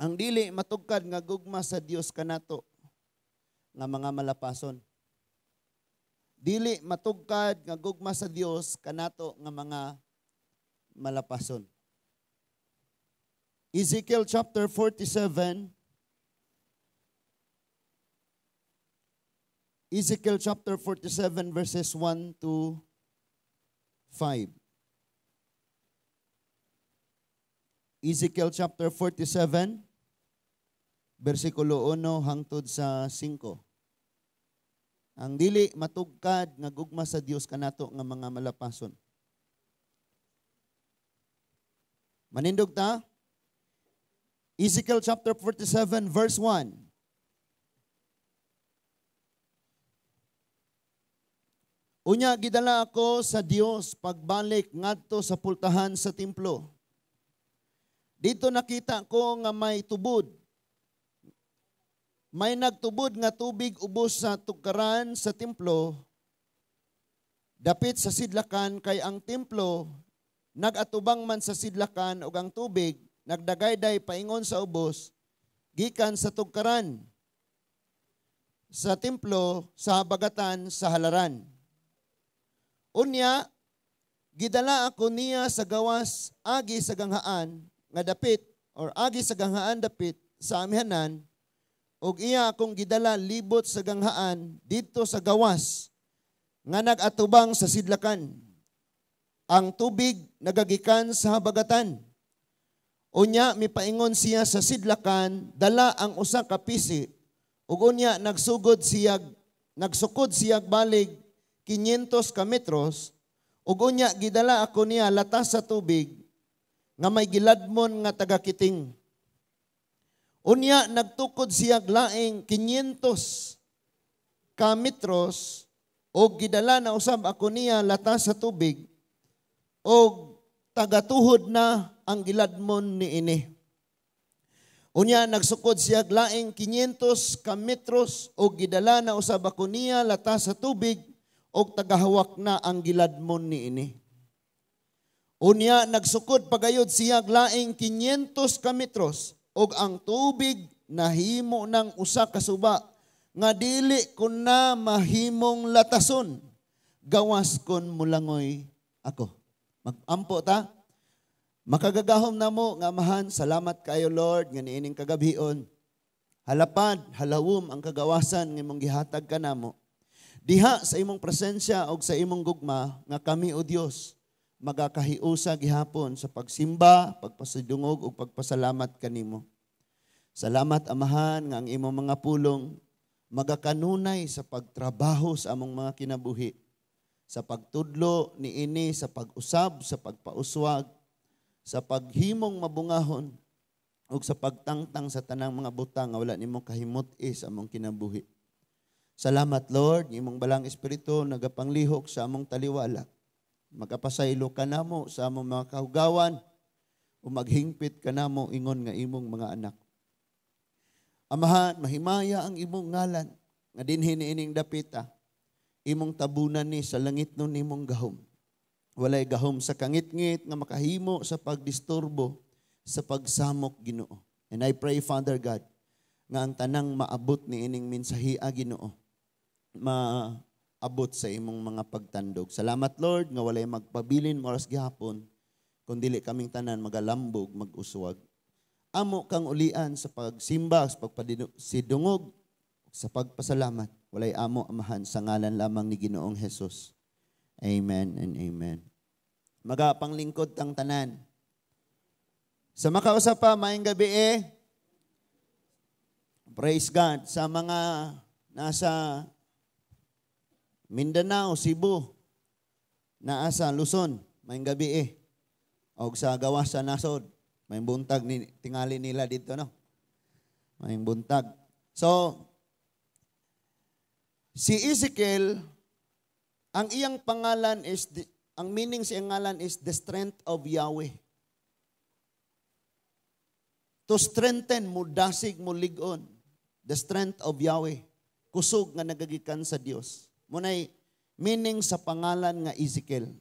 Ang dili matugkad nga gugma sa Dios kanato nga mga malapason. Dili matugkad nga gugma sa Dios kanato nga mga malapason. Ezekiel chapter 47. Ezekiel chapter 47 verses 1 to 5. Ezekiel chapter 47 versikulo 1 hangtod sa 5. Ang dili matugkad nga gugma sa Dios kanato nga mga malapason. Manindog ta? Ezekiel chapter 47 verse 1. Unya gidala ako sa Dios pagbalik ngadto sa pultahan sa templo. Dito nakita ko nga may tubod. May nagtubod nga tubig ubos sa tugkaran sa templo, dapit sa sidlakan, kay ang templo nagatubang man sa sidlakan ug ang tubig nagdagayday paingon sa ubos gikan sa tugkaran sa templo sa habagatan sa halaran. Unya gidala ako niya sa gawas agi sa ganghaan nga dapit or agi sa ganghaan dapit sa amihanan, ug iya akong gidala libot sa ganghaan didto sa gawas nga nagatubang sa sidlakan. Ang tubig nagagikan sa habagatan. Unya mipaingon siya sa sidlakan, dala ang usa ka pisi, ug unya nagsukod siyag balig 500 ka metros, ug unya gidala ako niya latas sa tubig nga may giladmon nga tagakiting. Unya nagtukod siyag laing 500 ka metros, ug gidala na usab ako niya latas sa tubig, og tagatuhod na ang giladmon niini. Unya nagsukod siyag laing 500 ka metros, og gidala na usab ako niya latas sa tubig, og tagahawak na ang giladmon niini. Unya nagsukod pagayod siyag laing 500 ka metros, og ang tubig nahimo ng usa ka suba nga dili kun na mahimong latason, gawas kon mulangoy ako. Magampo ta. Makagagahom namo nga Amahan, salamat kayo Lord nga niining kagabhion. Halapad, halawom ang kagawasan nga imong gihatag kanamo. Diha sa imong presensya og sa imong gugma nga kami o Dios magakahiusa gihapon sa pagsimba, pagpasidungog ug pagpasalamat kanimo. Salamat Amahan nga ang imong mga pulong magakanunay sa pagtrabaho sa among mga kinabuhi, sa pagtudlo niini, sa pag-usab, sa pagpauswag, sa paghimong mabungahon ug sa pagtangtang sa tanang mga butang nga wala nimo kahimut-i sa among kinabuhi. Salamat Lord, imong balang espiritu nagapanglihok sa among taliwala. Magapasaylo ka namo sa among mga kahugawan o maghingpit ka namo ingon nga imong mga anak. Amahan, mahimaya ang imong ngalan nga dinhi niining dapita. Imong tabunan ni sa langit nun imong gahom. Walay gahom sa kangitngit nga makahimo sa pagdisturbo sa pagsamok Ginoo. And I pray, Father God, nga ang tanang maabot niining mensahia Ginoo, maabot sa imong mga pagtandog. Salamat Lord nga walay magpabilin moras gihapon, kun dili kaming tanan magalambog, mag-uswag. Amo kang ulian sa pagsimba, sa pagpasidungog, sa pagpasalamat. Walay amo, Amahan, sa ngalan lamang ni Ginoong Jesus. Amen and amen. Magapanglingkod tang tanan. Sa makausap pa, maayong gabi eh. Praise God. Sa mga nasa Mindanao, Cebu, naa sa Luzon, maayong gabi eh. Og sa gawas sa nasod, may buntag ni tingali nila dito, no? May buntag. So, si Ezekiel, ang iyang pangalan is, ang meaning sa iyang ngalan is the strength of Yahweh. To strengthen, mudasig, mulig-on. The strength of Yahweh. Kusog nga nagagikan sa Dios. Munay meaning sa pangalan nga Ezekiel.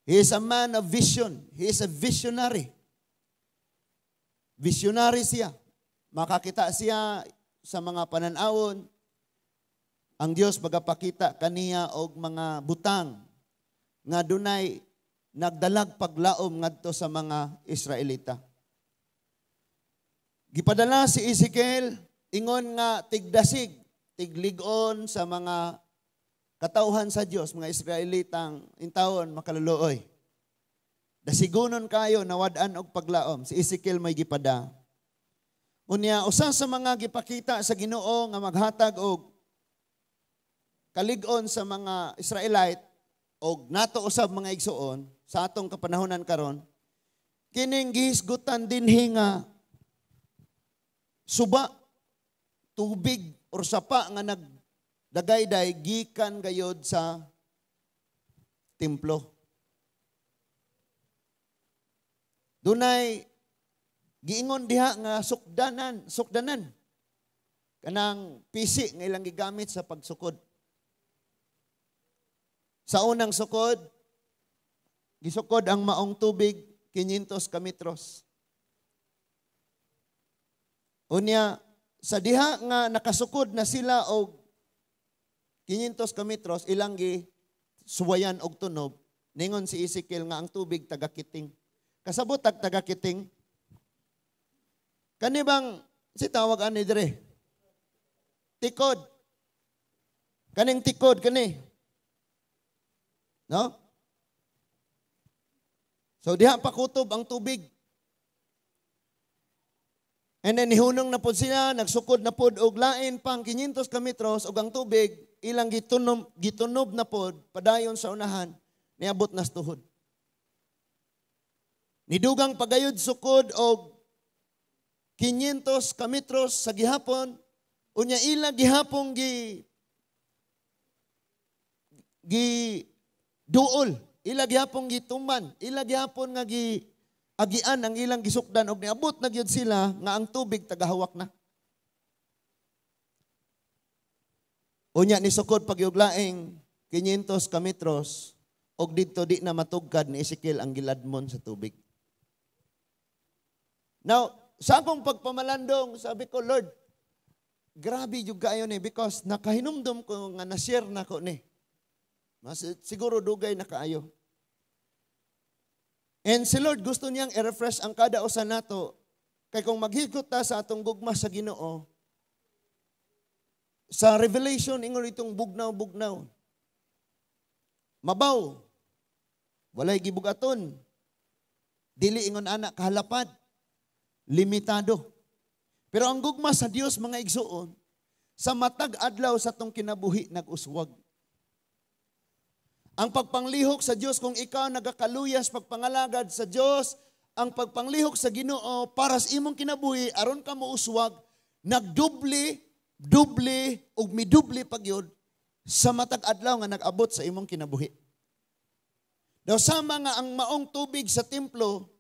He is a man of vision. He is a visionary. Visionary siya. Makakita siya sa mga pananawon. Ang Dios magapakita kaniya og mga butang nga dunay nagdalag paglaom ngadto sa mga Israelita. Gipadala si Ezekiel ingon nga tigdasig, tiglig-on sa mga katawhan sa Dios, mga Israelitang intawon makaluluoy. Dasigonon kayo, nawad-an og paglaom. Si Ezekiel may gipada. Unya, usa sa mga gipakita sa Ginoo nga maghatag og kalig-on sa mga Israelite og nato usab, mga igsuon, sa atong kapanahonan karon, kining gihisgutan dinhi nga suba, tubig or sapa nga nagdagayday gikan gayod sa templo. Dunay giingon diha nga sukdanan, sukdanan kanang pisi nga ilang gigamit sa pagsukod. Sa unang sukod, gisukod ang maong tubig 500 ka metros. Unya, sa diha nga nakasukod na sila og 500 ka metros, ilang gi suwayan og tunob, ningon si Ezekiel nga ang tubig tagakiting. Kasabot tag tagakiting. Kani bang si tawag ani dire? Tikod. Kaning tikod kani. No? So diha pakutob ang tubig. And then nihunong na pod sila, nagsukod na pod og lain pang 500 ka metros og ang tubig ilang gitunob na pod padayon sa unahan, niabot na sa tuhod. Nidugang pagayod sukod og 500 ka metros sa gihapon, unya ila gihapong gi gi duol, ila gihapong gituman, ila gihapon nga gi agian ang ilang gisukdan og niabot na gyud sila nga ang tubig tagahawak na. Unya ni sukod pagyug laing 500 ka metros og didto di na matugkad ni Ezekiel ang giladmon sa tubig. Now, sa akong pagpamalandong, sabi ko, "Lord, grabe jud kaayo ni," because nakahinumdum ko nga na-share na ko ni. Mas, siguro dugay na kaayo. And si Lord gusto niyang i-refresh ang kada usa nato kay kung maghigot ta sa atong gugma sa Ginoo, sa Revelation ingon itong bugnaw-bugnaw. Mabaw. Walay gibugaton. Dili ingon ana kahalapad. Limitado. Pero ang gugma sa Dios, mga igsuon, sa matag adlaw sa atong kinabuhi nag-uswag. Ang pagpanglihok sa Dios, kung ikaw nagakaluyas pagpangalagad sa Dios, ang pagpanglihok sa Ginoo para sa imong kinabuhi aron ka mouswag, nagdubli, dubli ug midubli pagyud sa matag adlaw nga nag-abot sa imong kinabuhi. Daw sama nga ang maong tubig sa templo,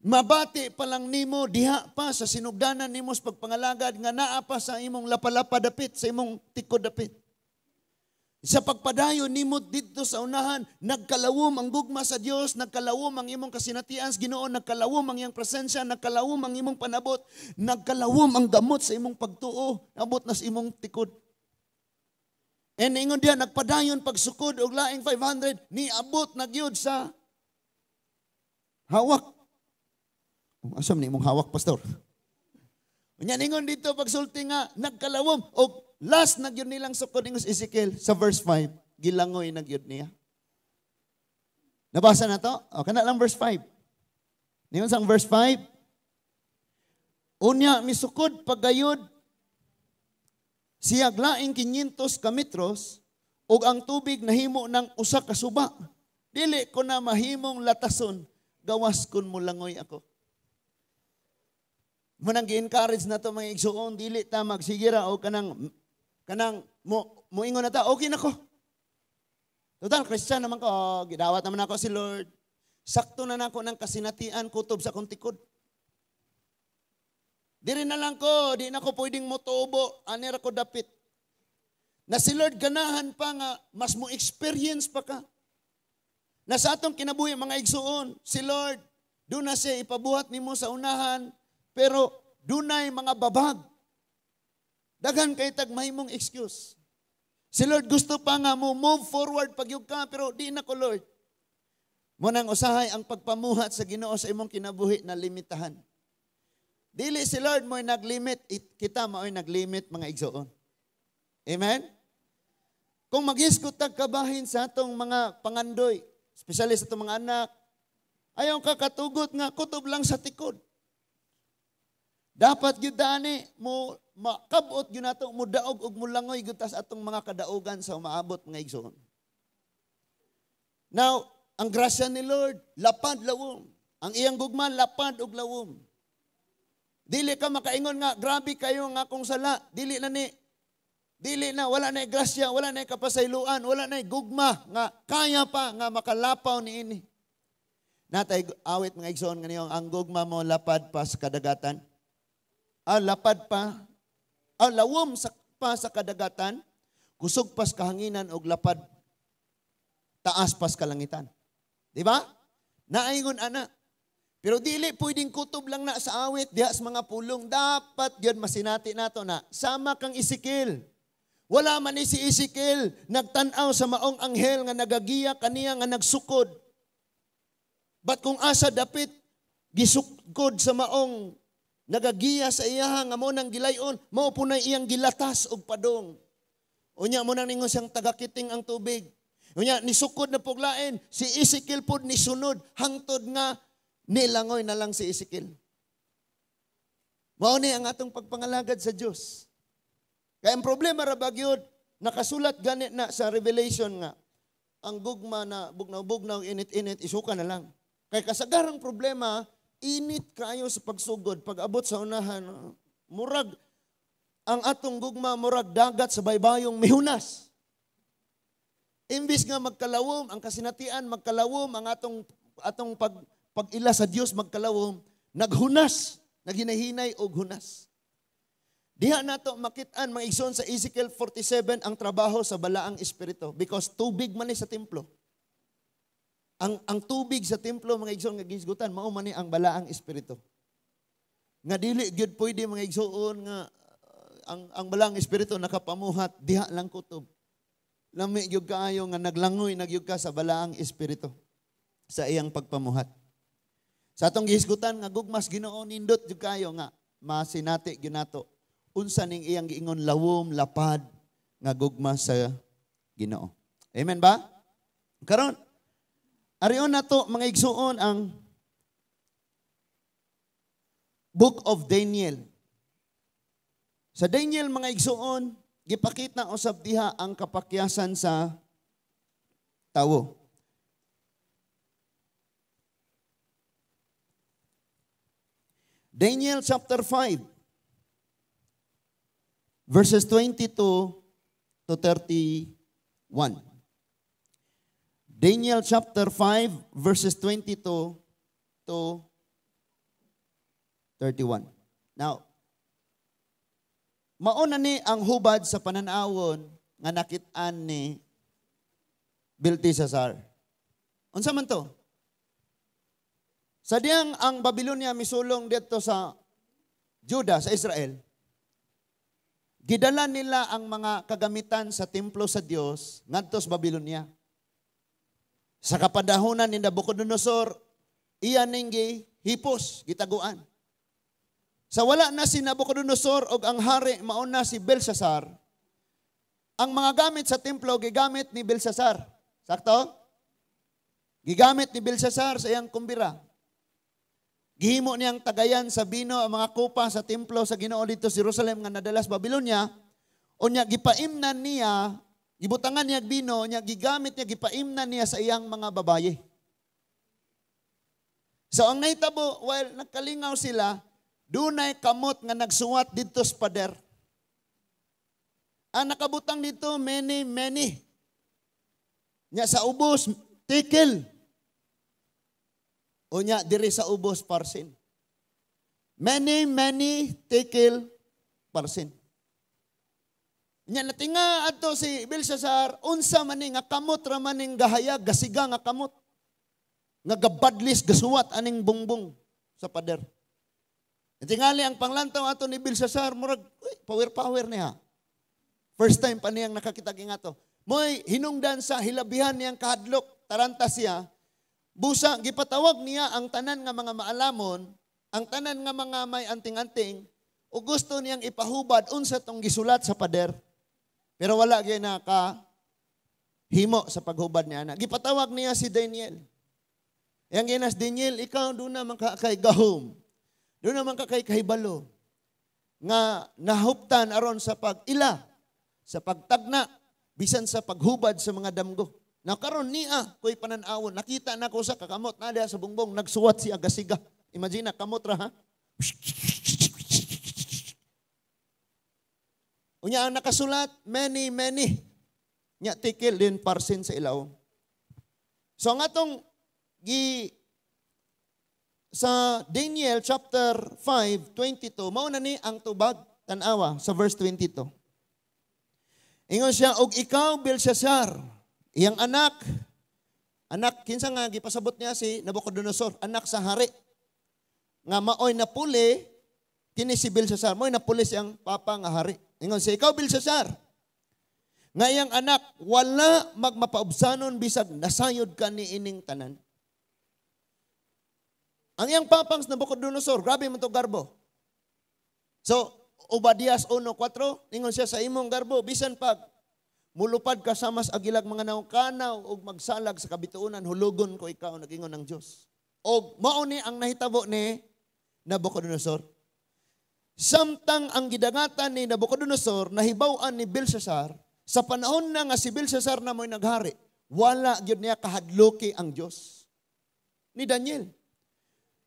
mabati pa lang nimo diha pa sa sinugdanan nimo sa pagpangalagad nga naa pa sa imong lapalapa dapit, sa imong tikod dapit. Sa pagpadayon nimo didto sa unahan, nagkalawom ang gugma sa Dios, nagkalawom ang imong kasinatian sa Ginoo, nagkalawom ang iyang presensya, nagkalawom ang imong panabot, nagkalawom ang gamot sa imong pagtuo, abot na sa imong tikod. And ingon diha, nagpadayon pagsukod og laing 500, niabot na gyud sa hawak. Asa man imong hawak, pastor? Unya ningon dito pagsulti nga nagkalawom og last na gyud nilang sukod, ingon Ezekiel sa verse 5, gilangoy na gyud niya. Nabasa na to? O, kana lang verse 5. Ningon sang verse 5, unya misukod pagayod siya laing 500 ka metros ug ang tubig nahimo ng usa ka suba. Dili ko na mahimong latason, gawas kun molangoy ako. Munang gi-encourage na to, mga igsuon, dili ta magsigira o kanang kanang mo moingon na ta, "Okay na ko. Total, Christian naman ko, oh, gidawat naman ako si Lord. Sakto na nako ng kasinatian kutob sa akong tikod. Diri na lang ko, di na ko pwedeng motubo, ani ra ko dapit." Na si Lord ganahan pa nga mas mo experience pa ka. Na sa atong kinabuhi, mga igsuon, si Lord Duna siya ipabuhat nimo sa unahan, pero dunay mga babag. Daghan kay tag mahimong excuse. Si Lord gusto pa nga mo move forward pagyug ka, pero di na ko, Lord. Mo nang usahay ang pagpamuhat sa Ginoo sa imong kinabuhi na limitahan. Dili si Lord mo'y naglimit, kita mao'y naglimit, mga igsoon. Amen? Kung maghisgot tag kabahin sa atong mga pangandoy, especially sa atong mga anak, ayaw ka katugot nga kutob lang sa tikod. Dapat gyud dani mo makabot gyud nato, mo daog og mulangoy gyud ta sa atong mga kadaugan sa umaabot, mga igsoon. Now, ang grasya ni Lord, lapad, lawom. Ang iyang gugma, lapad ug lawom. Dili ka makaingon nga grabe kayo nga akong sala, dili na ni dili na wala na grasya, wala na kapasayloan, wala na gugma nga kaya pa nga makalapaw niini. Natay awit, mga igsoon, nga niyong ang gugma mo lapad pa sa kadagatan. Ah, lapad pa. Ah, lawom pa sa kadagatan, kusog pa sa kahanginan og lapad taas pa sa kalangitan. Di ba? Naingon ana. Pero dili pwedeng kutob lang na sa awit diha sa mga pulong. Dapat gyud masinati nato na sama kang Ezekiel. Wala man ni si Ezekiel nagtan-aw sa maong anghel nga nagagiya kaniya nga nagsukod. But kung asa dapit gisukod sa maong nagagiya sa iyaha nga mo nang gilayon, mao po na iyang gilatas og padong. Unya mo nang ningon siyang tagakiting ang tubig. Unya nisukod na puglain, si Ezekiel pod nisunod hangtod nga nilangoy na lang si Ezekiel. Mao ni ang atong pagpangalagad sa Dios. Kaya ang problema ra bagyod, nakasulat ganit na sa Revelation nga ang gugma na bugnaw-bugnaw, init-init, isuka na lang. Kay kasagarang problema, init kayo sa pagsugod, pag abot sa unahan, murag ang atong gugma murag dagat sa baybayong mihunas. Imbis nga magkalawom ang kasinatian, magkalawom ang atong atong pag-ila sa Dios, magkalawom, naghunas, naghinahinay og hunas. Diha nato makit-an, mga igsoon, sa Ezekiel 47 ang trabaho sa Balaang Espiritu because tubig man ni sa templo. Ang tubig sa templo, mga igsoon, nga gisgutan, mao man ni ang Balaang Espiritu. Nga dili gyud pwede, mga igsoon, nga ang Balaang Espiritu nakapamuhat diha lang kutob. Lami gyud kaayo nga naglangoy na gyud ka sa Balaang Espiritu sa iyang pagpamuhat. Sa atong gihisgutan nga gugmas Ginoo, nindot gyud kayo nga masinati gyud nato unsa ning iyang giingon lawom, lapad nga gugma sa Ginoo. Amen ba? Karon, arion nato, mga igsuon, ang Book of Daniel. Sa Daniel, mga igsuon, gipakita usab diha ang kapakyasan sa tawo. Daniel chapter 5 verses 22 to 31. Daniel chapter 5 verses 22 to 31. Now, mauna ni ang hubad sa pananawon nga nakit-an ni Belteshazzar. Unsa man to? Sa diyang ang Babylonia misulong didto sa Juda, sa Israel, gidala nila ang mga kagamitan sa templo sa Dios ngadto sa Babylonia. Sa kapadahonan ni Nabucodonosor, iya ning gihipos, gitaguan. Sa wala na si Nabucodonosor og ang hari mao na si Belshazzar, ang mga gamit sa templo gigamit ni Belshazzar. Sakto? Gigamit ni Belshazzar sa iyang kumbira. Gihimo niyang tagayan sa bino ang mga kopa sa templo sa Ginoo dito sa Jerusalem nga nadala sa Babylonia. Unya gipaimnan niya, gibutangan niya bino, niya gigamit niya, gipaimnan niya sa iyang mga babaye. So ang nahitabo, while nagkalingaw sila, dunay kamot nga nagsuwat didto sa pader. Ang nakabutang dito, many, many. Nya sa ubos, tekel. Unya diri sa ubos, parsin. Many, many, tekel, parsin. Nya natinga adto si Belshazzar, unsa man ni nga kamot ra man ning gahayag, gasiga nga kamot. Nga gabadlis gasuwat aning bungbong sa pader. Tingali ang panglantaw ato ni Belshazzar, murag uy, power-power niya. First time pa niyang nakakita ato. Moy hinungdan sa hilabihan niyang kahadlok, taranta siya. Busa gipatawag niya ang tanan nga mga maalamon, ang tanan nga mga may anting-anting, o gusto niyang ipahubad unsa tong gisulat sa pader. Pero wala gyud naka himo sa paghubad niya ana. Gipatawag niya si Daniel. Yang ginas Daniel, ikaw doon naman ka kay gahom. Doon naman ka kay kahibalo. Nga nahuptan aron sa pag-ila, sa pagtagna, bisan sa paghubad sa mga damgo. Na karon niya ko'y pananawon. Nakita na ko sa kakamot na diha sa bungbong, nagsuwat siya gasiga. Imagine na, kamot ra ha. Unya ang nakasulat, many, many. Nya tikil din parsin sa ilaw. So ang atong sa Daniel chapter 5:22, mao na ni ang tubag tan-awa sa verse 22. Ingon siya, og ikaw Belshazzar, iyang anak, anak kinsa nga gipasabot niya si Nabucodonosor, anak sa hari. Nga maoy napuli kini si Belshazzar, maoy napuli siyang papa nga hari. Ingon siya, ikaw Belshazzar, nga iyang anak wala magmapaubsanon bisag nasayod ka ni ining tanan. Ang iyang papang sa Nabucodonosor, grabe man to garbo. So, Obadias 1:4, ingon siya sa imong garbo, bisan pag mulupad ka sa mas agilag mga naukanaw og magsalag sa kabituonan, hulugon ko ikaw, nagingon ng Dios. Og mao ni ang nahitabo ni Nabucodonosor. Samtang ang gidangatan ni Nabucodonosor, nahibaw-an ni Belshazzar, sa panahon na nga si Belshazzar na mo'y naghari, wala gyud niya kahadluki ang Dios. Ni Daniel.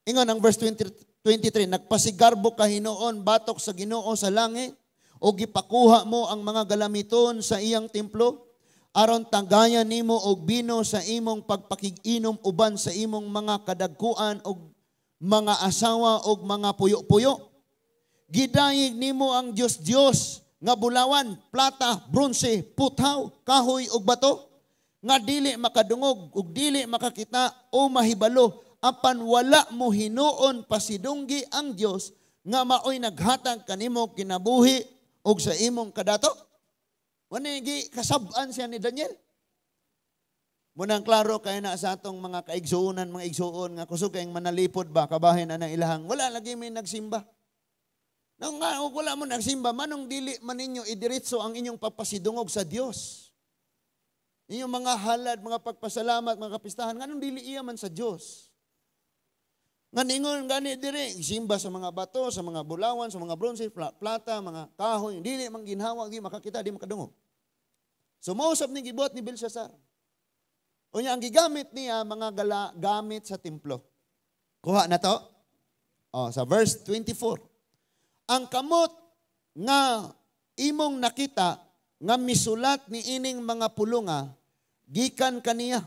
Ingon ang verse 23, nagpasigarbo ka hinuon batok sa Ginoo sa langit, o gipakuha mo ang mga galamiton sa iyang templo, aron tagayan nimo og bino sa imong pagpakig-inom uban sa imong mga kadagkuan og mga asawa og mga puyo-puyo. Gidayeg nimo ang Dios-Dios nga bulawan, plata, bronse, puthaw, kahoy ug bato, nga dili makadungog ug dili makakita o mahibalo, apan wala mo hinuon pasidunggi ang Dios nga maoy naghatag kanimo kinabuhi og sa imong kadato. Wala gi kasab-an siya ni Daniel. Munang klaro kay na sa atong mga kaigsuonan, mga igsuon nga kusog kayong manalipod ba kabahin na ng ilahang wala lagi may nagsimba. Nang nga og wala mo nagsimba, manong dili man ninyo idiretso ang inyong pagpasidungog sa Dios. Inyong mga halad, mga pagpasalamat, mga kapistahan, nganong dili iya man sa Dios. Nga ningon gani dire, simba sa mga bato, sa mga bulawan, sa mga bronze, plata, mga kahoy, dili man ginhawa, di makakita, di makadungog. So mausap ni gibuhat ni Belshazzar. Unya ang gigamit niya mga gamit sa templo. Kuha na to? Oh, sa verse 24. Ang kamot nga imong nakita nga misulat ni ining mga pulunga gikan kaniya.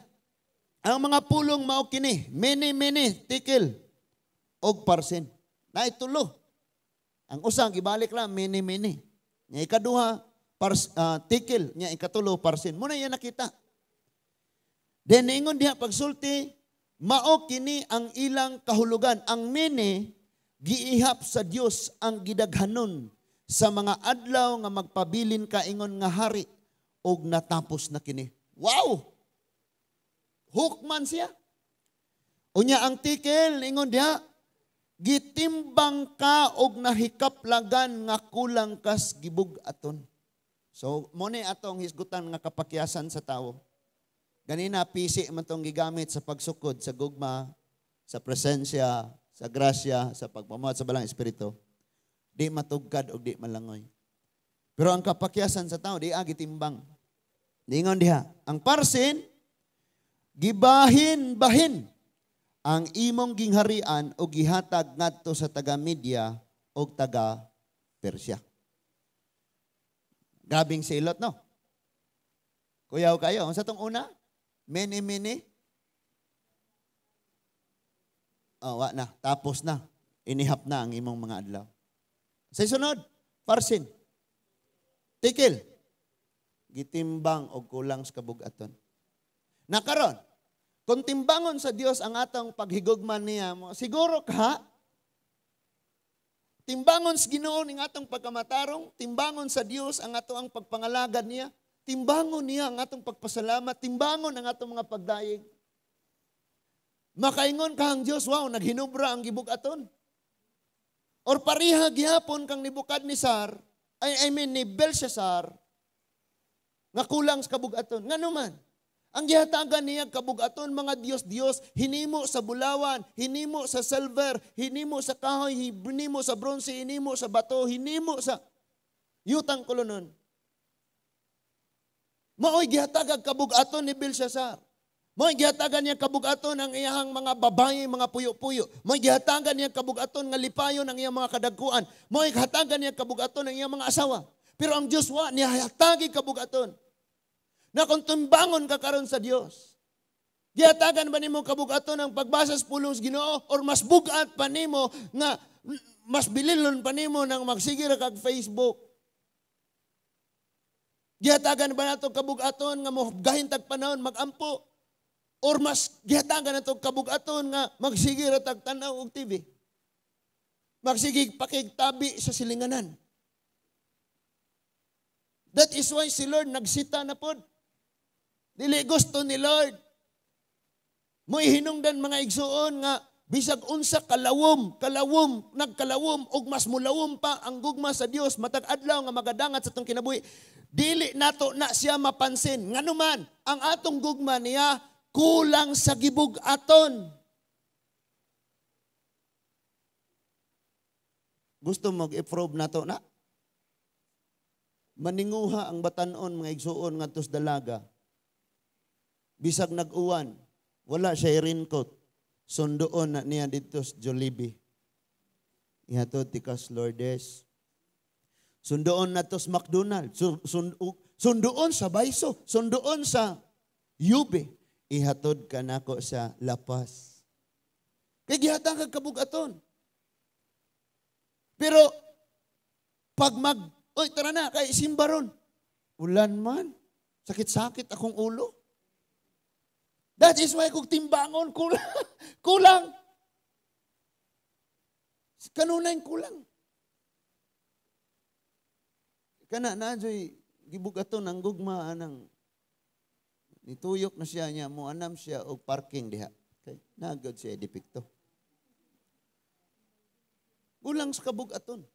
Ang mga pulong mao kini, many many tikil og parsin. Naitulo. Ang usa gibalik lang many many. Nya ikaduha tikil, nya ikatulo parsin. Muna iya nakita. Then ingon diha pagsulti, mao kini ang ilang kahulugan. Ang many giihap sa Dios ang gidaghanon sa mga adlaw nga magpabilin ka ingon nga hari og natapos na kini. Wow! Hukman siya. Unya ang tikel ingon diha, gitimbang ka og nahikaplagan nga kulang kas gibug-aton. So mo ni atong hisgutan nga kapakyasan sa tawo. Ganina pisi man tong gigamit sa pagsukod sa gugma, sa presensya, sa grasya, sa pagpamuhat sa Balang Espiritu. Di matugkad og di malangoy. Pero ang kapakyasan sa tao, di agi timbang. Ningon diha, ang parsin, gibahin-bahin ang imong gingharian o gihatag ngadto sa taga Media o taga Persia. Grabing silot, no? Kuyaw kayo. Unsa tong una? Many, many. Oh, wa na. Tapos na. Inihap na ang imong mga adlaw. Sa sunod, parsin. Tikil. Gitimbang og kulang sa kabugaton. Nakaron, Kung timbangon sa Dios ang atong paghigugma niya, mo, siguro ka, timbangon sa Ginoo ning atong pagkamatarong, timbangon sa Dios ang ato ang pagpangalagad niya, timbangon niya ang atong pagpasalamat, timbangon ang atong mga pagdayeg. Makaingon ka ang Dios, "Wow, naghinubra ang gibug-aton." Or pareha gihapon kang Nebuchadnezzar, ay, I mean ni Belshazzar, nga kulang sa kabugaton. Ngano man? Ang gihatagan niya kabugaton mga Diyos-Diyos, hinimo sa bulawan, hinimo sa silver, hinimo sa kahoy, hinimo sa bronze, hinimo sa bato, hinimo sa yutang kolonon. Maoy gihatagag kabugaton ni Belshazzar. Maoy gihatagan niya kabugaton ang iyahang mga babae, mga puyo-puyo. Maoy gihatagan niya kabugaton nga lipayon ang iyang mga kadagkuan. Maoy gihatagan niya kabugaton ang iyang mga asawa. Pero ang Diyos wa niya hatagi kabugaton. Na kung timbangon ka karon sa Dios, gihatagan ba nimo kabugaton ang pagbasa sa pulong sa Ginoo or mas bugat pa nimo nga mas bililon pa nimo nang magsige ra kag Facebook? Gihatagan ba nato kabugaton nga mo gahintag panahon magampo or mas gihatagan nato kabugaton nga magsige ra tag tan-aw og TV? Magsige pakigtabi sa silinganan. That is why si Lord nagsita na pod. Dili gusto ni Lord. Mo'y hinungdan, mga igsuon, nga bisag unsa kalawom, kalawom, nagkalawom og mas mulawom pa ang gugma sa Dios matag adlaw nga magadangat sa atong kinabuhi. Dili nato na siya mapansin. Ngano man, ang atong gugma niya kulang sa gibug-aton. Gusto mo i-probe nato na? Maninguha ang batanon, mga igsuon, ngadto sa dalaga. Bisag nag-uwan, wala siya raincoat. Sundoon na niya dito sa Jollibee. Ihatod tikas Lourdes. Sundoon na to sa McDonald's. Sundoon sa Baiso. Sundoon sa Ube. Ihatod ka nako sa La Paz. Kay gihatag kag kabugaton. Pero pag oy, tara na, kay simba ron. Ulan man. Sakit-sakit akong ulo. That is why kung timbangon, kulang. Kulang. Kanunay kulang. Kana na, joy, gibugaton ang gugma anang nituyok na siya niya, mo anam siya og parking diha. Okay? Nagod siya depekto. Kulang sa kabugaton.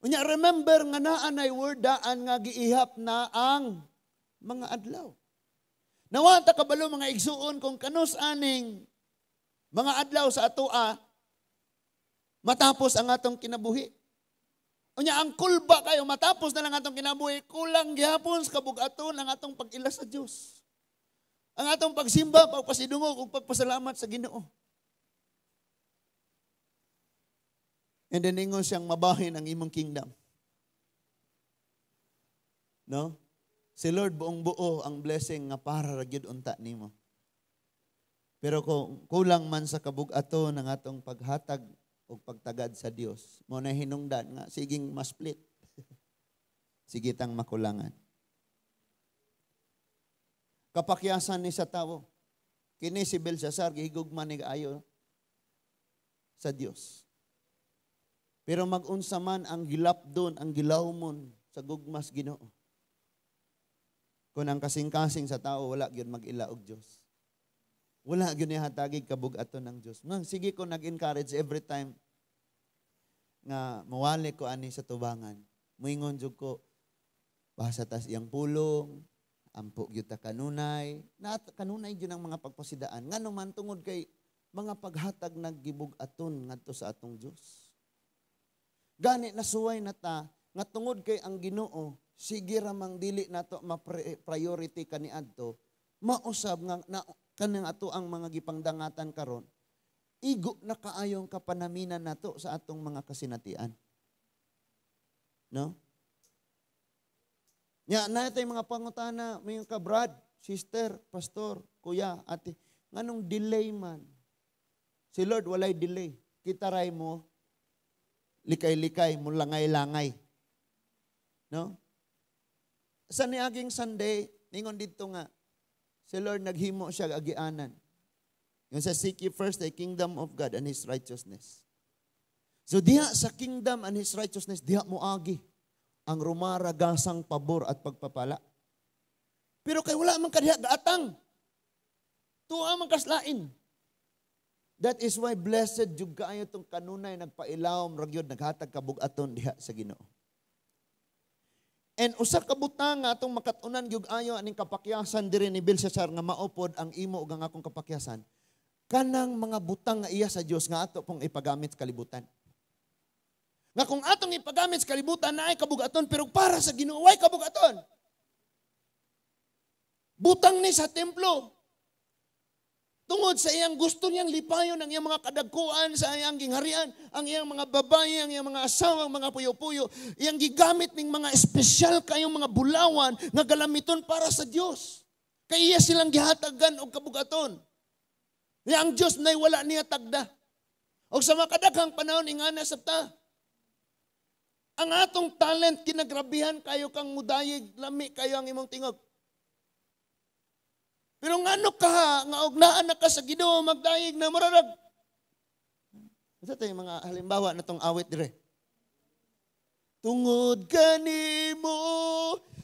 Unya, remember nga naa nay word daan nga giihap na ang mga adlaw. Nawata kabalo, mga igsuon, kung kanus aning mga adlaw sa atoa matapos ang atong kinabuhi. Unya ang kulba kayo matapos na lang atong kinabuhi, kulang gihapon sa kabugaton ang atong pag-ila sa Dios. Ang atong pagsimba, pagpasidungog ug pagpasalamat sa Ginoo. And then ingon siyang mabahin ang imong kingdom. No? Si Lord buong buo ang blessing nga para ra gyud unta nimo. Pero kung kulang man sa kabug-aton ang atong paghatag o pagtagad sa Dios, mo na hinungdan nga siging masplit. Sige tang makulangan. Kapakyasan ni sa tawo. Kini si Belshazzar gihigugma ni kaayo sa Dios. Pero mag-unsa man ang gilapdon, ang gilawmon sa gugmas Ginoo. Kung ang kasing-kasing sa tao, wala gyud mag-ila og Dios. Wala gyud niya hatagig kabug-aton ng Dios. Nang sige ko nag-encourage every time nga mawali ko ani sa tubangan. Muingon jud ko, basa tas iyang pulong, ampo gyud ta kanunay, na kanunay gyud ang mga pagpasidaan. Ngano man, tungod kay mga paghatag naggibug-aton ngadto sa atong Dios. Gani nasuway na ta nga tungod kay ang Ginoo sige ra mang dili nato ma-priority kaniadto, mausab nga na, kanang ato ang mga gipangdangatan karon, igo na kaayong kapanaminan nato sa atong mga kasinatian. No? Nya na tay mga pangutana, may ka brad, sister, pastor, kuya, ate, nganong delay man? Si Lord walay delay. Kita ray mo likay-likay, mo langay-langay. No? Sa niaging Sunday, ningon dito nga, Si Lord naghimo siya agianan. Yung sa seek ye first the kingdom of God and His righteousness. So diha sa kingdom and His righteousness, diha mo agi ang rumaragasang pabor at pagpapala. Pero kay wala man kadiha gaatang. Tuwa man kaslain. That is why blessed jud kaayo tong kanunay nagpailawom ra gyud naghatag kabug-aton diha sa Ginoo. And usa ka butang nga atong makat-unan gyud ayo aning kapakyasan diri ni Belshazzar nga maupod ang imo ug ang akong kapakyasan, kanang mga butang nga iya sa Dios nga ato pong ipagamit sa kalibutan. Nga kung atong ipagamit sa kalibutan naay kabug-aton, pero para sa Ginoo way kabug-aton. Butang ni sa templo. Tungod sa iyang gusto niyang lipayon ang iyang mga kadagkuan sa iyang gingharian, ang iyang mga babae, ang iyang mga asawa, ang mga puyo-puyo, iyang gigamit ning mga espesyal kayong mga bulawan nga galamiton para sa Dios. Kay iya silang gihatagan og kabugaton. Nga ang Dios nay wala niya tagda. Og sa makadaghang panahon ingana sabta. Ang atong talent kinagrabihan kayo kang mudayeg, lami kayo ang imong tingog. Pero ngano ka, nga og naa na ka sa Ginoo magdayeg na mararag. Unsa tay mga halimbawa na tong awit dire? Tungod kanimo,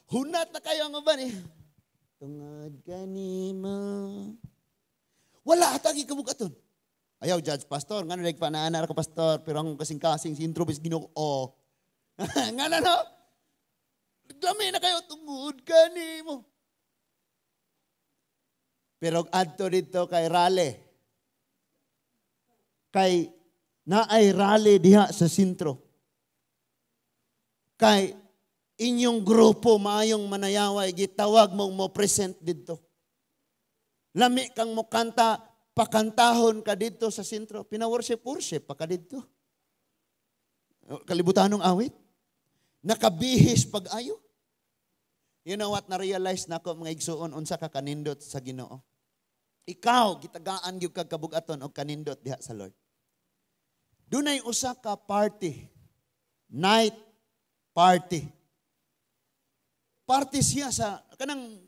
hunat na kayo ang uban eh. Tungod kanimo. Wala atagi kabugaton. Ayaw judge pastor, ngano nagpa naana ka pastor, pero ang kasing-kasing si intro bis Ginoo. Oh. Ngano no? Dami na kayo tungod kanimo. Pero adto dito kay rally. Kay naay rally diha sa sentro. Kay inyong grupo maayong manayaway gitawag mong mo present didto. Lami kang mo kanta, pakantahon ka didto sa sentro. Pina-worship worship pa ka didto. Kalibutanong awit. Nakabihis pag-ayo. You know what? Na-realize na ako mga igsuon, unsa ka kanindot sa Ginoo. Ikaw, gitagaan gyud kag kabug-aton og kanindot diha sa Lord. Dunay usa ka party. Night party. Party siya sa kanang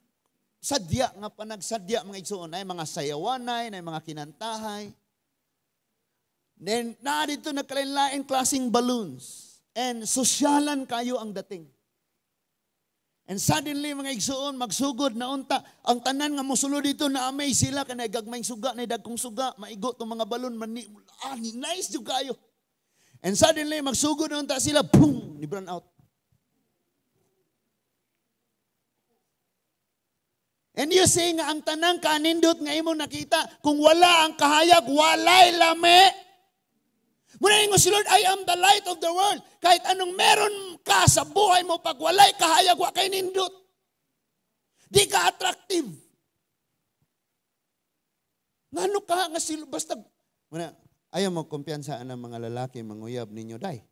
sadya nga panagsadya mga igsuon, ay mga sayawanay, ay mga kinantahay. Then naa dito nagkalain-laing klaseng balloons and sosyalan kayo ang dating. And suddenly, mga igsuon, magsugod na unta. Ang tanan nga mosulod dito, na-amaze sila, kanay gagmayng suga, na dagkong suga, maigo tong mga balon, mani, nice jud kayo. And suddenly, magsugod na unta sila, boom, ni brown out. And you see nga, ang tanang kanindot nga imong nakita, kung wala ang kahayag, walay lami. Muna ingon si Lord, I am the light of the world. Kahit anong meron ka sa buhay mo, pag walay kahayag, wa kay nindot. Di ka attractive. Ngano ka nga sila, basta, muna, ayaw mo kumpiyansa ang mga lalaki, manguyab ninyo, day.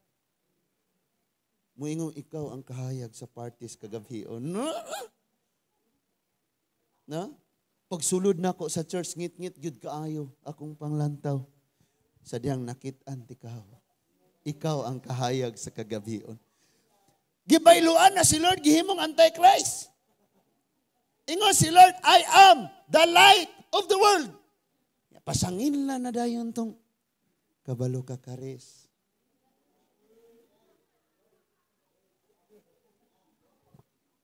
Muingon, ikaw ang kahayag sa parties kagabi. O, no? No? Pagsulod na ko sa church, ngit-ngit, gyud kaayo, akong panglantaw. Sa diyang nakit-an ikaw. Ikaw ang kahayag sa kagabion. Gibayluan na si Lord, gihimong Antichrist. Ingon si Lord, I am the light of the world. Pasangin lang na dayon tong kabalo ka karis.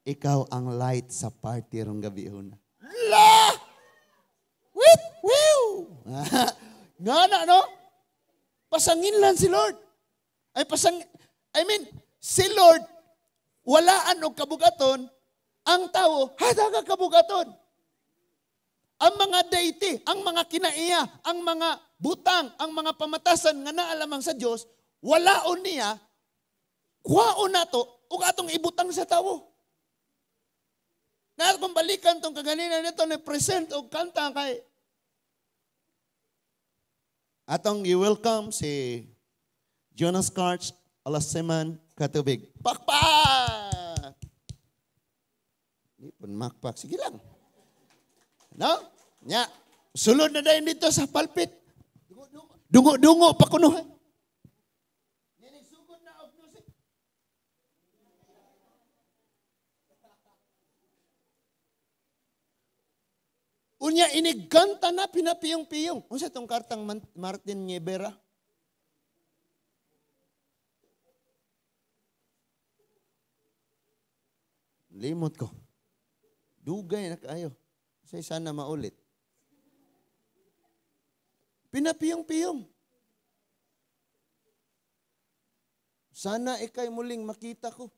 Ikaw ang light sa party rong gabion. La! Wit! Wiw! Nga na, no? Pasangin lang si Lord. Ay pasang, I mean, si Lord, walaan og kabugaton, ang tao, hataga kabugaton. Ang mga deity, ang mga kinaiya, ang mga butang, ang mga pamatasan nga naalamang sa Dios, walaon niya, kuhaon nato, ug atong ibutang sa tawo. Na kung balikan tong kaganina nito na present og kanta kay atong i-welcome si Jonas Karch Alaseman Katubig. Pakpak! Hindi po makpak. Sige lang. No? Nya. Sulod na dayon dito sa pulpit. Dungo-dungo pa kuno. Unya inigkanta na pinapiyong-piyong. Unsa tong kartang Martin Nievera? Limot ko. Dugay na kaayo. Say sana maulit. Pinapiyong-piyong. Sana ikay muling makita ko.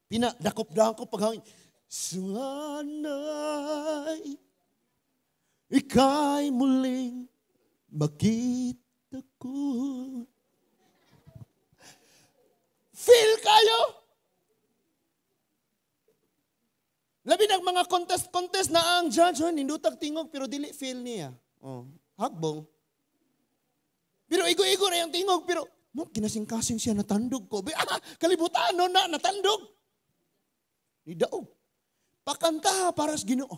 Pinadakop-dakop paghangin. Sana'y ika'y muling makita ko. Feel kayo? Labi nag mga contest-contest na ang judge, oh, nindutag tingog pero dili feel niya. Oh, hagbong. Pero igo-igo na yung tingog, pero mo kinasing-kasing siya natandog ko. Kalibutan no na natandog. Ni daog. Pakanta para sa Ginoo.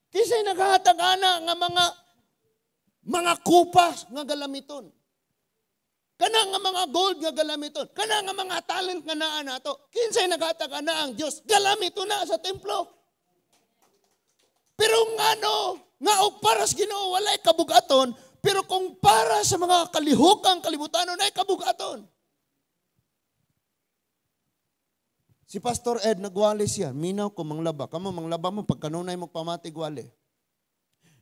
Kisay naghatag ana nga mga kupas nga galamiton. Kana nga mga gold nga galamiton. Kana nga mga talent nga naa nato. Kinsay naghatag ana ang Dios, galamiton na sa templo. Pero ngano nga og para sa Ginoo walay kabugaton, pero kung para sa mga kalihokang kalibutanon ay kabugaton. Si Pastor Ed nagwali siya, minaw ko manglaba. Kamo manglaba mo pagkanunay mo pamati gwali.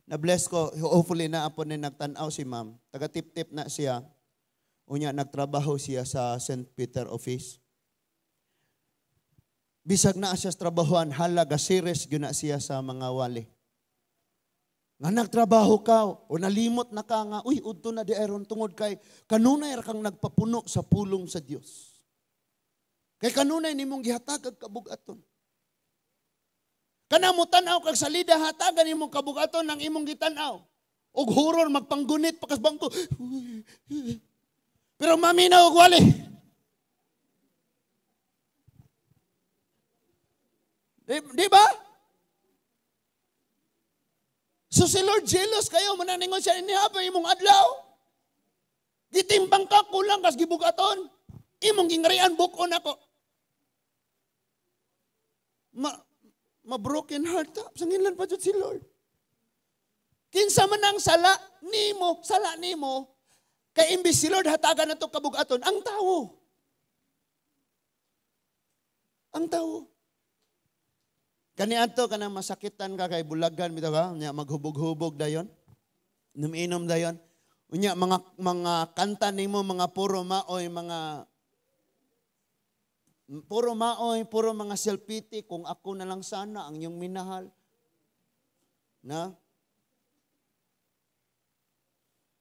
Na-bless ko, hopefully na apon ni nagtan-aw si ma'am. Taga tip-tip na siya. Unya nagtrabaho siya sa St. Peter office. Bisag na siya sa trabahoan, halaga series gyud na siya sa mga wali. Nga nagtrabaho ka o nalimot na ka nga, uy, udto na di aron tungod kay kanunay ra kang nagpapuno sa pulong sa Dios. Kay kanunay nimong gihatag ag kabugaton. Kana mo tan-aw kag salida hatagan nimong kabugaton ang imong gitan-aw. Og horror magpanggunit pa kas bangko. Pero maminaw og wali. Di ba? So si Lord jealous kayo, mananingon siya inihaba imong adlaw. Gitimbang ka kulang kas gibugaton. Imong gingrian bukon ako. Ma broken heart ta. Sanginlan pa jud si Lord. Kinsa man ang sala nimo, kay imbis si Lord hatagan nato kabugaton, ang tawo. Ang tawo. Kani adto kanang masakitan ka kay bulagan bitaw ka, nya maghubog-hubog dayon. Inom-inom dayon. Unya mga kanta nimo mga puro maoy, mga puro maoy, puro mga self-pity, kung ako na lang sana ang iyong minahal. Na?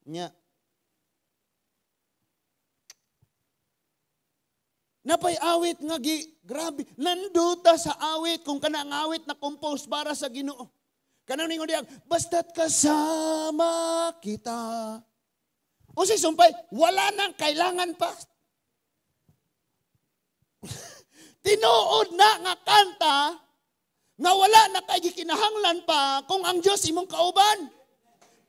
Nya. Napay awit nga grabe, nanduta sa awit kung kana ang awit na compose para sa Ginoo. Kanang ningon diyang, basta't kasama kita. O si sumpay, wala nang kailangan pa. Tinuod na nga kanta nga wala na kay gikinahanglan pa kung ang Dios imong kauban.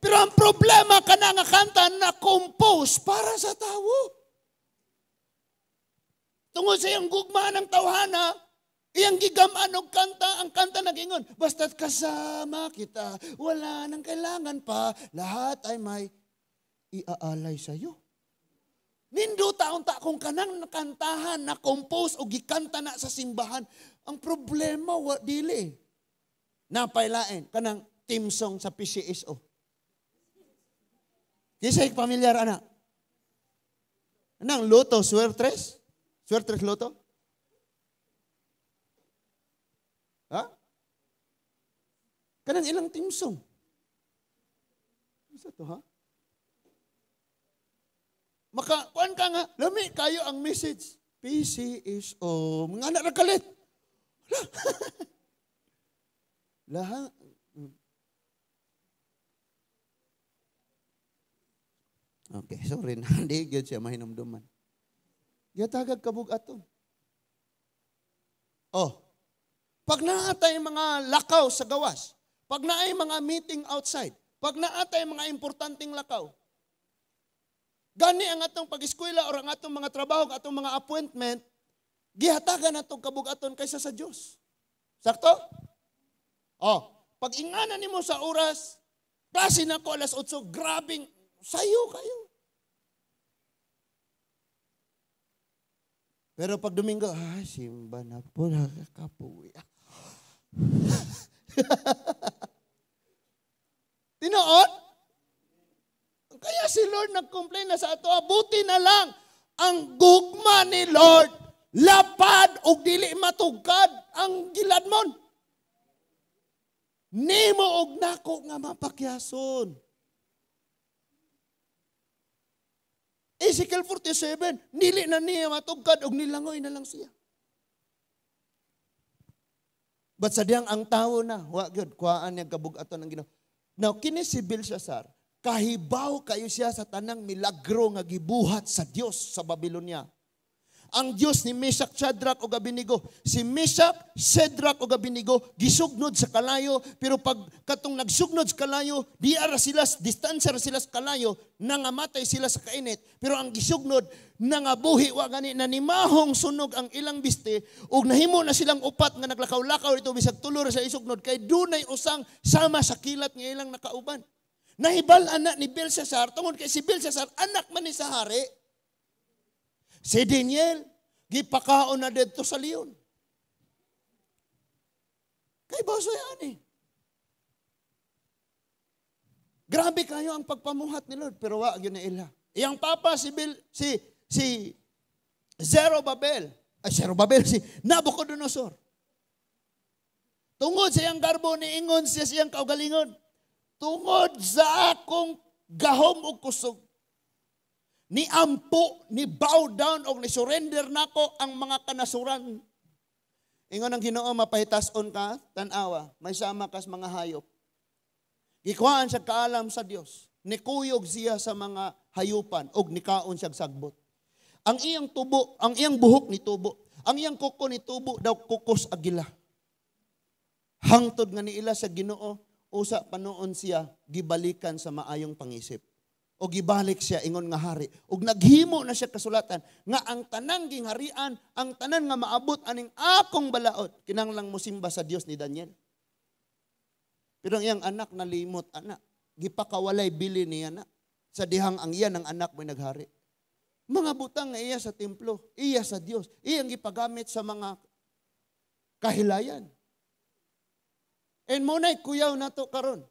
Pero ang problema kana nga kanta na compose para sa tawo. Tungod sa iyang gugma ng tawhana, iyang gigaman og kanta, ang kanta nagingon, basta't kasama kita, wala nang kailangan pa, lahat ay may iaalay sa'yo. Ninduta unta kung kanang nakantahan, na-compose o gikanta na sa simbahan, ang problema, wa, dili. Napailain, kanang team song sa PCSO. Kisay pamilyar, ana. Anang Loto, Suertres? Suertres Loto? Ha? Kanang ilang team song? Isa to, ha? Maka, kuan ka nga, lami kayo ang message. PCSO, mga anak na kalit. Lahat. Okay, sorry na. Hindi, gyud siya mahinumduman. Gihatagag kabug-aton. Oh, pag naatay mga lakaw sa gawas, pag naay mga meeting outside, pag naatay mga importanteng lakaw, gani ang atong pag-eskwela o ang atong mga trabaho, ang atong mga appointment, gihatagan natong kabug-aton kaysa sa Dios. Sakto? Oh, pag ingana nimo sa oras, klase na ko alas 8, grabing sayo kayo. Pero pag Domingo, ay, simba na po, nakakapuwi. Tinuod? Kaya si Lord nag-complain na sa ato, buti na lang ang gugma ni Lord, lapad og dili matugkad ang giladmon. Nimo og nako nga mapakyason. Ezekiel 47, dili na niya matugkad og nilangoy na lang siya. But sa diyang ang tao na, wa gyud, kuhaan niya kabug-aton ang Ginoo. Now, kini si Belshazzar, kahibaw kayo siya sa tanang milagro nga gibuhat sa Dios sa Babylonia. Ang Dios ni Meshach, Shadrach ug Abednego. Si Meshach, Shadrach ug Abednego gisugnod sa kalayo, pero pag katong nagsugnod sa kalayo, di ara sila, distansya ra sila sa kalayo, nangamatay sila sa kainit. Pero ang gisugnod, nangabuhi wa gani nanimahong sunog ang ilang biste ug nahimo na silang upat nga naglakaw-lakaw dito bisag tulo ra sa isugnod kay dunay usang sama sa kilat nga ilang nakauban. Nahibal anak ni Belshazzar tungod kay si Belshazzar anak man ni sa hari. Si Daniel, gipakaon na dito sa leon. Kay baso yan eh. Grabe kayo ang pagpamuhat ni Lord, pero wa gyud na ila. Iyang papa si si Zerubbabel, ay Zerubbabel si Nabucodonosor. Tungod sa iyang garbo niingon siya siyang kaugalingon. Tungod sa akong gahom ug kusog, ni ampo, ni bow down o ni surrender nako ang mga kanasuran. Ingon ang Ginoo, mapahitason ka, tan-awa, may sama kas mga hayop. Gikuhaan siya kaalam sa Dios. Nikuyog siya sa mga hayupan og nikaon siya sagbot. Ang iyang tubo, ang iyang buhok ni tubo, ang iyang kuko ni tubo daw kukos agila. Hangtod nga niila sa Ginoo, usa panoon siya gibalikan sa maayong pangisip. O gibalik siya ingon nga hari. Og naghimo na siya kasulatan nga ang tanang gingharian, ang tanan nga maabot aning akong balaod, kinahanglang mosimba sa Dios ni Daniel. Pero ang iyang anak nalimot anak, gipakawalay bili niya na sa dihang ang iya ng anak mo'y naghari. Mga butang nga iya sa templo, iya sa Dios, iyang gipagamit sa mga kahilayan. And mo na'y kuyaw nato karon.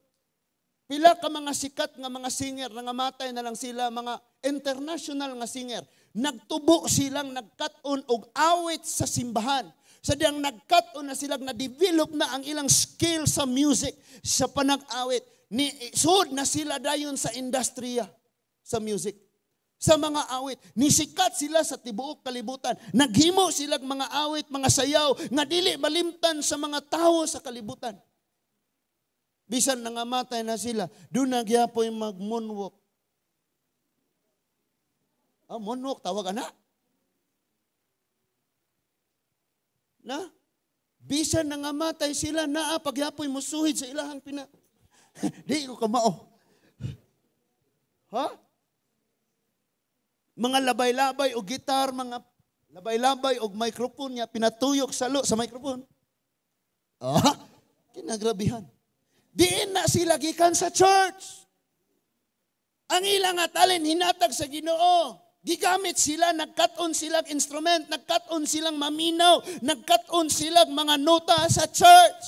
Pila ka mga sikat nga mga singer, nangamatay na lang sila, mga international nga singer. Nagtubo silang nagkat-on og awit sa simbahan. Sa diyang nagkat-on na silang na-develop na ang ilang skill sa music, sa panag-awit. Ni sud na sila dayon sa industriya sa music, sa mga awit. Nisikat sila sa tibuok kalibutan. Naghimo silang mga awit, mga sayaw, nga dili malimtan sa mga tawo sa kalibutan. Bisan nangamatay na sila, doon nagyapoy mag-moonwalk. Ah, moonwalk, tawag anak. Na? Bisan nangamatay sila, naa pagyapoy musuhid sa ilahang pina. Di ko kamao. Ha? Mga labay-labay o gitar, mga labay-labay o microphone niya, pinatuyok salo sa microphone. Ah, kinagrabihan. Diin na sila gikan sa church. Ang ilang atalin hinatag sa Ginoo. Gigamit sila, nagkat-on silang instrument, nagkat-on silang maminaw, nagkat-on silang mga nota sa church.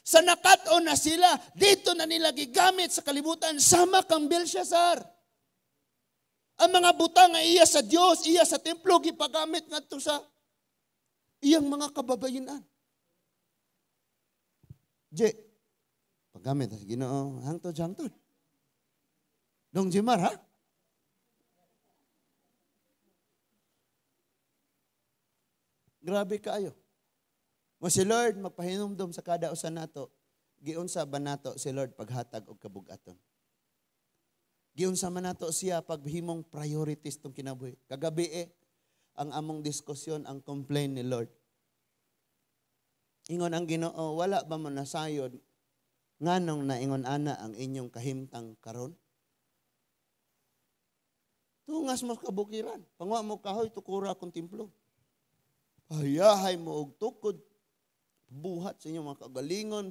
Sa nakat-on na sila, dito na nila gigamit sa kalibutan, sama kang Belshazzar. Ang mga butang nga iya sa Dios, iya sa templo, gipagamit ngadto sa iyang mga kababayenan. Je, paggamit sa Ginoo, hangtod hangtod. Dong Jimar, ha? Grabe kaayo. Mo si Lord magpahinumdom sa kada usa nato, giunsa ba nato si Lord paghatag og kabug-aton? Giunsa man nato siya paghimong priorities tong kinabuhi. Kagabi ang among diskusyon, ang complaint ni Lord. Ingon ang Ginoo, wala ba mo nasayod nganong naingon ana ang inyong kahimtang karon? Tungas mo kabukiran, pangwa mo kahoy tukura akong templo. Hayahay mo og tukod, buhat sa inyong mga kagalingon,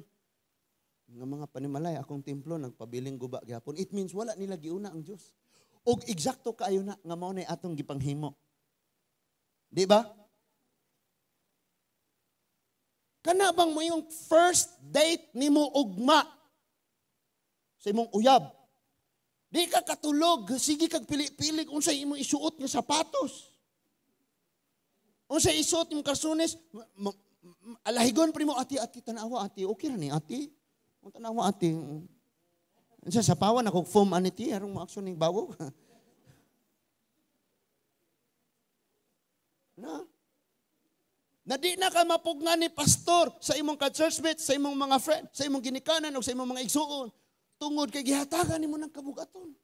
Nga mga panimalay, akong templo nagpabiling guba gihapon. It means wala nila giuna ang Dios. Og eksakto kaayo na nga mao na atong gipanghimo. Di ba? Kana bang mo yung first date nimo ugma sa imong uyab? Di ka katulog, sige kag pili-pili unsay imong isuot nga sapatos. Unsay isuot imong karsunes, alahigon primo ati ati tan-awa ati, okay ra ni ati. Kung tanawa ati, sa sapawan ako foam aniti, arong mo aksyon ning bawog. Na? Na di na ka mapugna ni pastor sa imong ka-churchmate, sa imong mga friend, sa imong ginikanan o sa imong mga igsuon. Tungod kay gihatagan nimo ng kabugaton.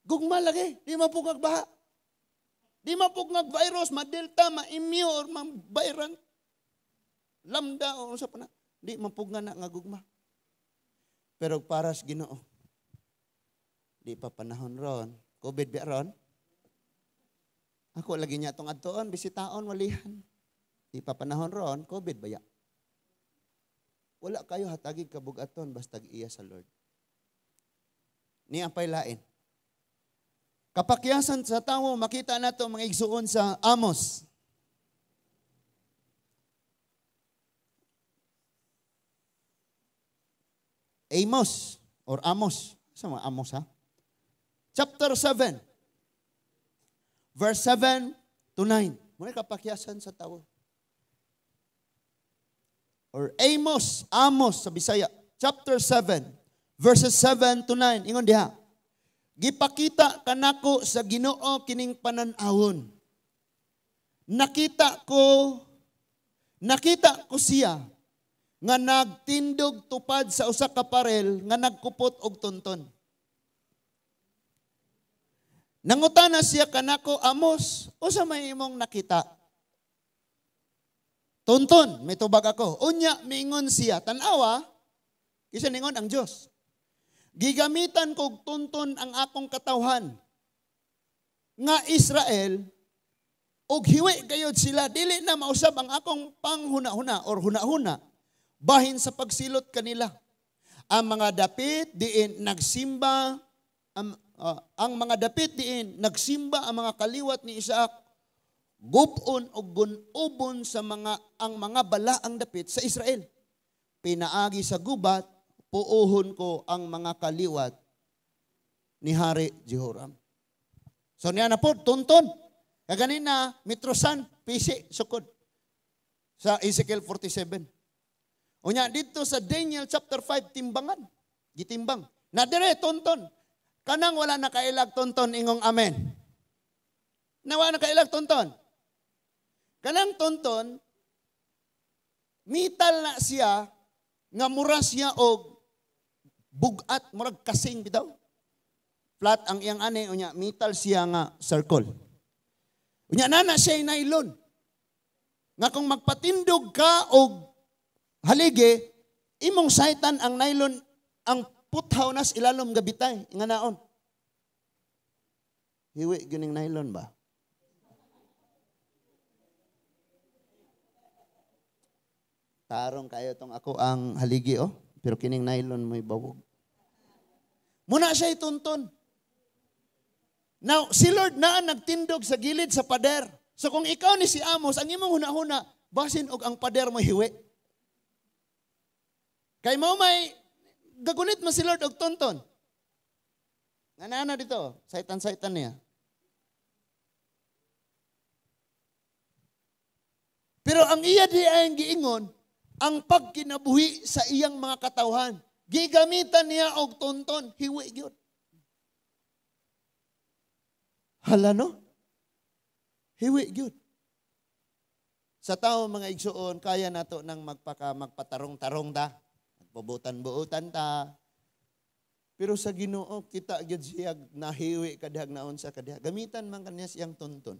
Gugma lagi, di mapugag baha. Di mapugag virus, ma-delta, ma-immune, or ma-virant, lambda, o sa pa na. Di mapugna na nga gugma. Pero para sa Ginoo, di pa panahon ron. COVID ba ron? Ako lagi niya itong adtoon, bisitaon, walihan. Di pa panahon ron, COVID ba ya? Wala kayo hatagig kabugaton, basta iya sa Lord. Niya pa'y lain. Kapakyasan sa tao, makita nato mga igsuon sa Amos. Amos or Amos. Sa mga Amos ha? Chapter 7. Verse 7 to 9. Muna kapakyasan sa tao. Or Amos, Amos sa Bisaya. Chapter 7, verses 7 to 9. Ingon diha. Gipakita kanako sa Ginoo kining panan-awon. Nakita ko siya nga nagtindog tupad sa usa ka parel nga nagkupot og tunton. Nangutana siya kanako, Amos, usa may imong nakita? Tunton, may tubag ako. Unya, mingon siya, tan-awa, kisa ningon ang Dios. Gigamitan kog tunton ang akong katawhan nga Israel, og hiwi gayod sila, dili na mausab ang akong panghuna-huna or huna-huna, bahin sa pagsilot kanila. Ang mga dapit diin nagsimba, ang mga dapit diin nagsimba ang mga kaliwat ni Isaac, gupon o gunubon sa mga ang mga balaang dapit sa Israel. Pinaagi sa gubat, puuhon ko ang mga kaliwat ni Hari Jehoram. So niya na po, tunton. Kaganina, mitrosan, pisi, sukod. Sa Ezekiel 47. Unya, dito sa Daniel chapter 5, timbangan. Gitimbang. Na dire, tonton. Kanang wala nakailag tonton, ingong amen. Na wala nakailag tonton. Kanang tonton, mital na siya, nga mura siya og bugat, murag kasing bitaw. Flat ang iyang ane, unya, mital siya nga circle. Unya, nana siya nylon. Nga kung magpatindog ka og haligi, imong saitan ang nylon, ang puthaw nas ilalom gabitay, nga naon. Hiwi gining nylon ba? Tarong kayo tong ako ang haligi oh, pero kining nylon mo'y bawog. Muna siya itunton. Now, si Lord naa nagtindog sa gilid sa pader. So kung ikaw ni si Amos, ang imong hunahuna, basin og ang pader mo hiwi. Kay mo may gagunit mo si Lord og tonton. Nanana dito, saitan-saitan niya. Pero ang iya di ay giingon, ang pagkinabuhi sa iyang mga katawhan, gigamitan niya og tonton, hiwi gyud. Hala no? Hiwi gyud. Sa tao mga igsuon, kaya nato nang magpatarong-tarong ta. Bubutan-buutan ta. Pero sa Ginoo kita gyud siya nahiwi kadihag naon sa kadiha. Gamitan man kaniya siyang tunton.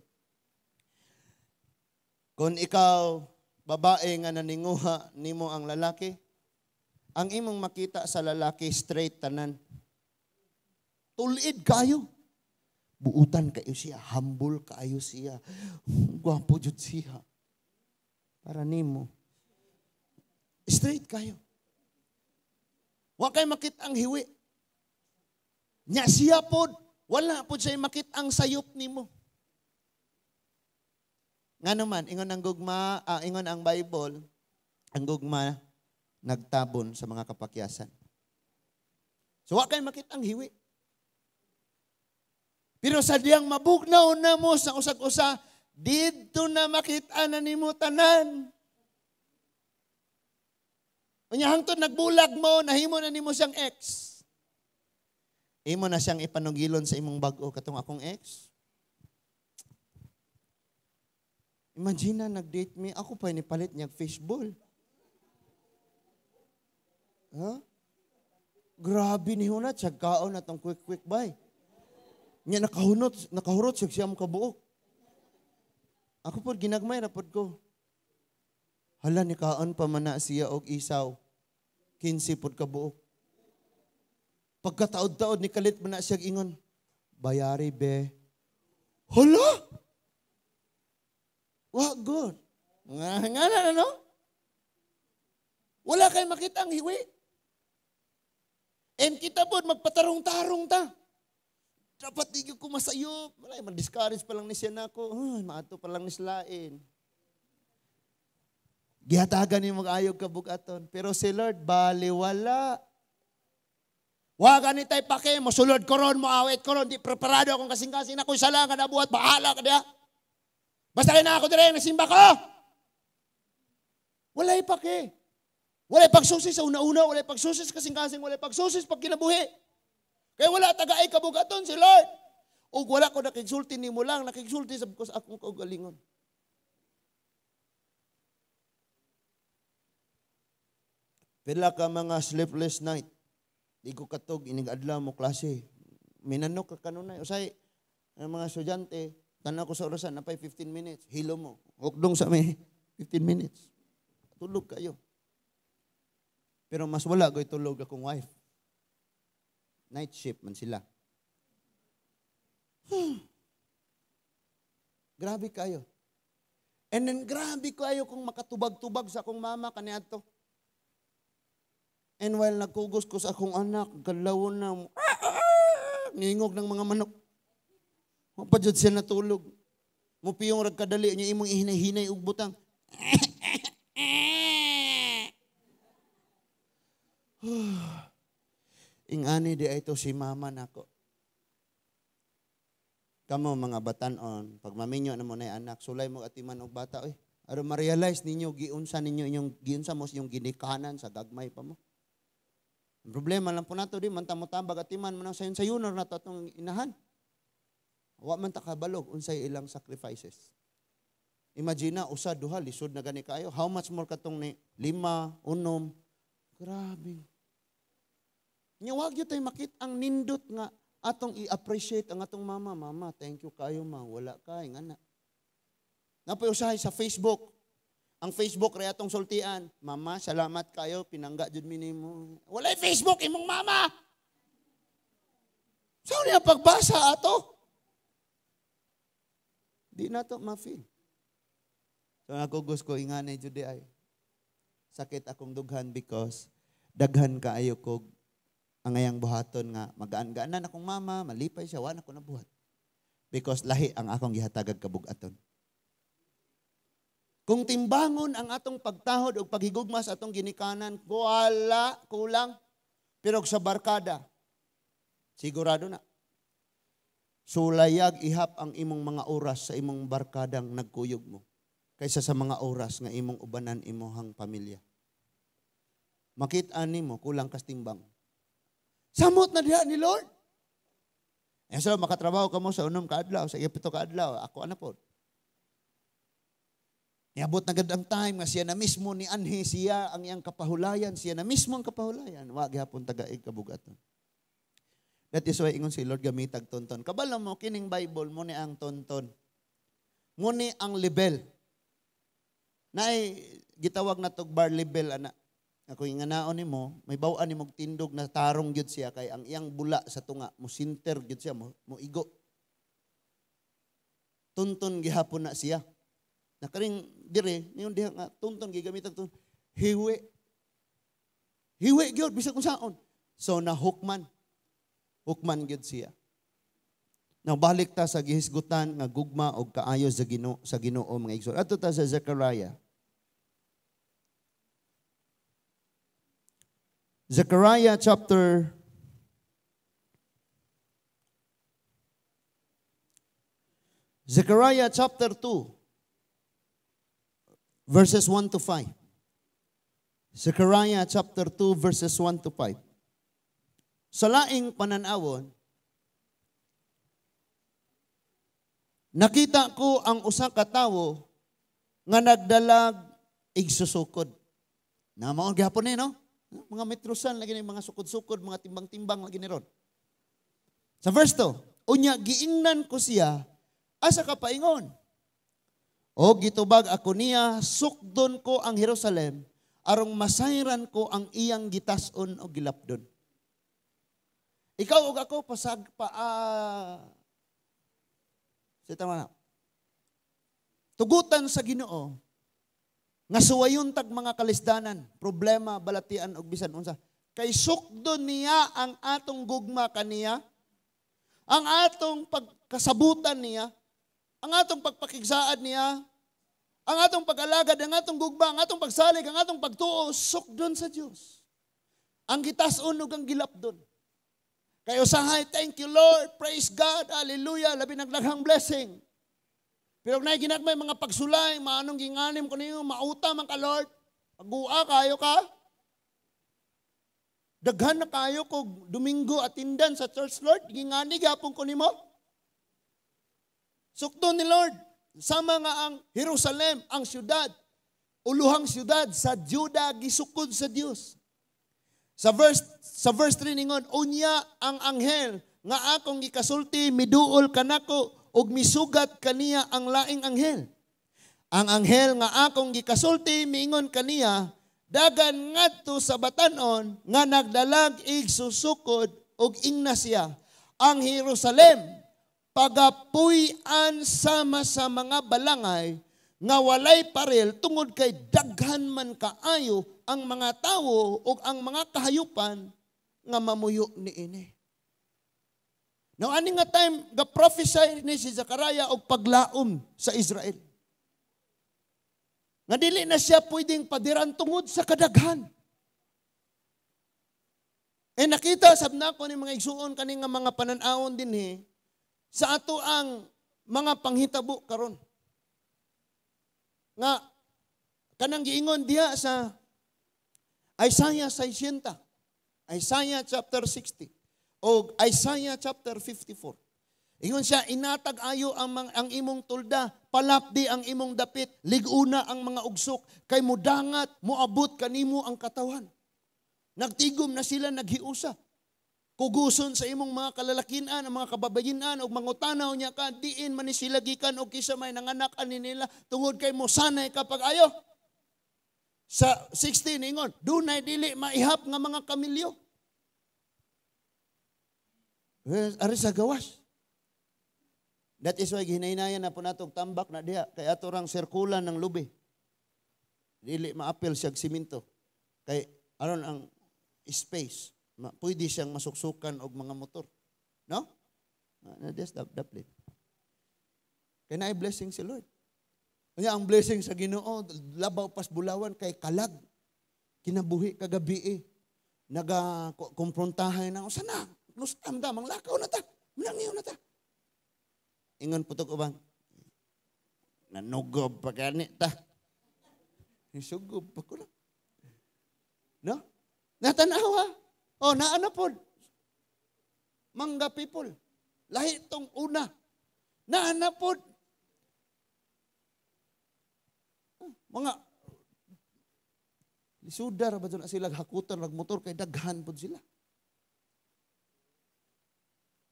Kung ikaw babae nga naninguha nimo ang lalaki, ang imong makita sa lalaki straight tanan. Tulid kayo. Buutan kayo siya, humble kayo siya. Gwapo jud siya. Para nimo. Straight kayo. Wa kay makita ang hiwi. Nya siya pod, wala pod siya makita ang sayop nimo. Nga naman, ingon ang gugma, ingon ang Bible, ang gugma nagtabon sa mga kapakyasan. So wa kay makita ang hiwi. Pero sa diyang mabugnaw na mo sa usag-usa, didto na makita na nimo tanan. Unya hangtod nagbulag mo, nahimo na nimo siyang ex. Imo na siyang ipanugilon sa imong bag-o katong akong ex. Imagine na nag-date me, ako pa nipalit niya fishball. Huh? Grabe ni hunat, siya kaon na tong quick buy. Nya nakahurot siya siyam kabuok. Ako pod ginagmay ra pod ko. Hala ni kaon pa man na siya og isaw. 15 pod kabuok. Pagkataod-taod ni kalit man na siya ingon, bayari be. Hala! Wa good. Nga nga na no? Wala kay makita ang hiwi. And kita pod magpatarong-tarong ta. Dapat di ko masayop. Wala, ma-discourage pa lang ni siya nako. Ay, maato pa lang ni silain. Gihatagan ni mag-ayog kabugaton. Pero si Lord, baliwala. Wa gani tay pake, mosulod koron, moawit koron, di preparado akong kasing-kasing ako'y sala nga nabuhat, bahala ka diha. Basta kay na ako dire, nasimba ko. Walay pake. Walay pagsusi sa una-una, walay pagsusi sa kasing-kasing, walay pagsusi sa pagkinabuhi. Kaya wala tagaay kabugaton si Lord. Ug wala ko nakigsulti nimo lang, nakigsulti sa ko sa akong kaugalingon. Pila ka mga sleepless night. Di ko katog inig adlaw mo klase. Minanok ka kanunay. Usay ang mga estudyante, tanaw ko sa orasan napay 15 minutes. Hilo mo. Hukdong sa may 15 minutes. Tulog kayo. Pero mas wala ko'y tulog akong wife. Night shift man sila. Grabe kayo. And then grabe kayo kung makatubag-tubag sa akong mama kaniadto. And while nagkugos ko sa akong anak, galawon na, ngingog ng mga manok. Pa jud siya natulog. Mupiyong rag kadali niya imong ihinay-hinay og butang. Ingani di ay to si mama nako. Kamo mga batanon, pag maminyo na mo na anak, sulay mo atiman og bata oy. Aron ma-realize ninyo giunsa ninyo inyong giunsa mo inyong ginikanan sa gagmay pa mo. Ang problema lang po nato di man ta motabag atiman man ang sayon-sayonor nato atong inahan. Wa man ta kabalog unsay ilang sacrifices. Imagine na usa duha lisod na gani kayo. How much more katong ni 5, 6. Grabe. Nya wag gyud tay makita ang nindot nga atong i-appreciate ang atong mama. Mama, thank you kayo ma. Wala kay ngana. Napay usahay sa Facebook. Ang Facebook ray atong sultian. Mama, salamat kayo, pinangga jud mi nimo. Walay Facebook imong mama. Sao niya pagbasa ato? Di na to ma-feel. So nagugos ko ingani jud ay. Sakit akong dughan because daghan kaayo kog ang ngayang buhaton nga magaan-gaanan akong mama, malipay siya, wa na ko nabuhat. Because lahi ang akong gihatagag kabug-aton. Kung timbangon ang atong pagtahod o paghigugma sa atong ginikanan, wala, kulang. Pero sa barkada, sigurado na. Sulayag ihap ang imong mga oras sa imong barkadang nagkuyog mo kaysa sa mga oras nga imong ubanan imohang pamilya. Makita nimo kulang kas timbang. Samot na diha ni Lord. Eh so makatrabaho kamo sa 6 ka adlaw, sa 7 ka adlaw, ako ana pod. Niabot na gad ang time nga siya na mismo ni anhi siya ang iyang kapahulayan, siya na mismo ang kapahulayan. Wa gihapon tagaig kabugaton. That is why ingon si Lord gamitag tonton. Kabalo mo kining Bible mo ni ang tonton. Mo ni ang level. Naay gitawag na tog bar level ana. Ako inganaon nimo, may baw-an nimo tindog na tarong gyud siya kay ang iyang bula sa tunga mo sinter gyud siya mo igo. Tunton gihapon na siya. Nakaring dire niyon diha nga tunton gigamit ang tunton. Hiwi. Hiwi gyud bisag unsaon. So nahukman. Hukman gyud siya. Now balik ta sa gihisgutan nga gugma og kaayo sa Ginoo mga igsoon. Adto ta sa Zechariah. Zechariah chapter 2 verses 1 to 5. Zechariah chapter 2 verses 1 to 5. Sa laing pananawon, nakita ko ang usa ka tawo nga nagdalag igsusukod. Na mao gihapon ni, no? Mga metrosan lagi ni mga sukod-sukod, mga timbang-timbang lagi ni ron. Sa verse 2, unya giingnan ko siya asa ka paingon. O gitubag ako niya, sukdon ko ang Jerusalem arong masayran ko ang iyang gitas-on o gilapdon. Ikaw ug ako pasag pa sa na. Tugutan sa Ginoo nga suwayon tag mga kalisdanan, problema, balatian og bisan unsa. Kay sukdon niya ang atong gugma kaniya, ang atong pagkasabutan niya, ang atong pagpakigsaad niya, ang atong pag-alagad, ang atong gugma, ang atong pagsalig, ang atong pagtuo, sukdon sa Dios. Ang gitas-on ug ang gilapdon. Kay usahay, thank you Lord, praise God, hallelujah, labi nagdaghang blessing. Pero kung ginagmay mga pagsulay, maanong ginganim ko niyo, mauta man ka Lord, pag-ua kayo ka. Daghan na kayo ko Domingo atindan sa church, Lord, gingani gapon ko nimo. Sukdon ni Lord, sama nga ang Jerusalem, ang syudad, uluhang syudad sa Juda gisukod sa Dios. Sa verse 3 ningon, unya ang anghel nga akong gikasulti miduol kanako ug misugat kaniya ang laing anghel. Ang anghel nga akong gikasulti miingon kaniya, dagan ngadto sa batan-on nga nagdalag ig susukod ug ingna siya. Ang Jerusalem pagapuy-an sama sa mga balangay nga walay paril tungod kay daghan man kaayo ang mga tawo ug ang mga kahayupan nga mamuyo niini. Now, ani nga time, ga-prophesy ni si Zechariah og paglaom sa Israel. Nga dili na siya pwedeng padiran tungod sa kadaghan. Eh nakita sab nako ni mga igsuon kani nga mga panan-awon dinhi sa ato ang mga panghitabo karon. Nga kanang giingon diha sa Isaiah 60, Isaiah chapter 60 o Isaiah chapter 54. Ingon siya, inatag ayo ang imong tulda, palapdi ang imong dapit, liguna ang mga ugsok, kay mudangat, muabot kanimo ang katawan. Nagtigom na sila, naghiusa. Kuguson sa imong mga kalalakinan, ang mga kababayinan, og mangutanaw niya ka, diin man ni sila gikan, og kisa may nanganak ani nila, tungod kay mo sanay kapag ayo. Sa 16, ingon, dunay dili maihap nga mga kamilyo. Ari sa gawas. That is why gihinaynayan na po natong tambak na diha, kay ato rang sirkulan ng lubi. Dili maapil siyag simento. Kay aron ang space, pwede siyang masuksukan og mga motor. No? Na des daplit. Kay naay blessing si Lord. Kanya ang blessing sa Ginoo, labaw pas bulawan kay kalag. Kinabuhi kagabi eh. Naga kumprontahay na usa na. Lustam ta, manglakaw na ta. Manangyaw na ta. Ingon putok ubang nanugob pa gani ta. Isugob pa ko lang. No? Natanawa. Oh, naano po? Mangga people. Lahi tong una. Naana po. Mga lisudar ba na sila hakutan nagmotor kay daghan pod sila.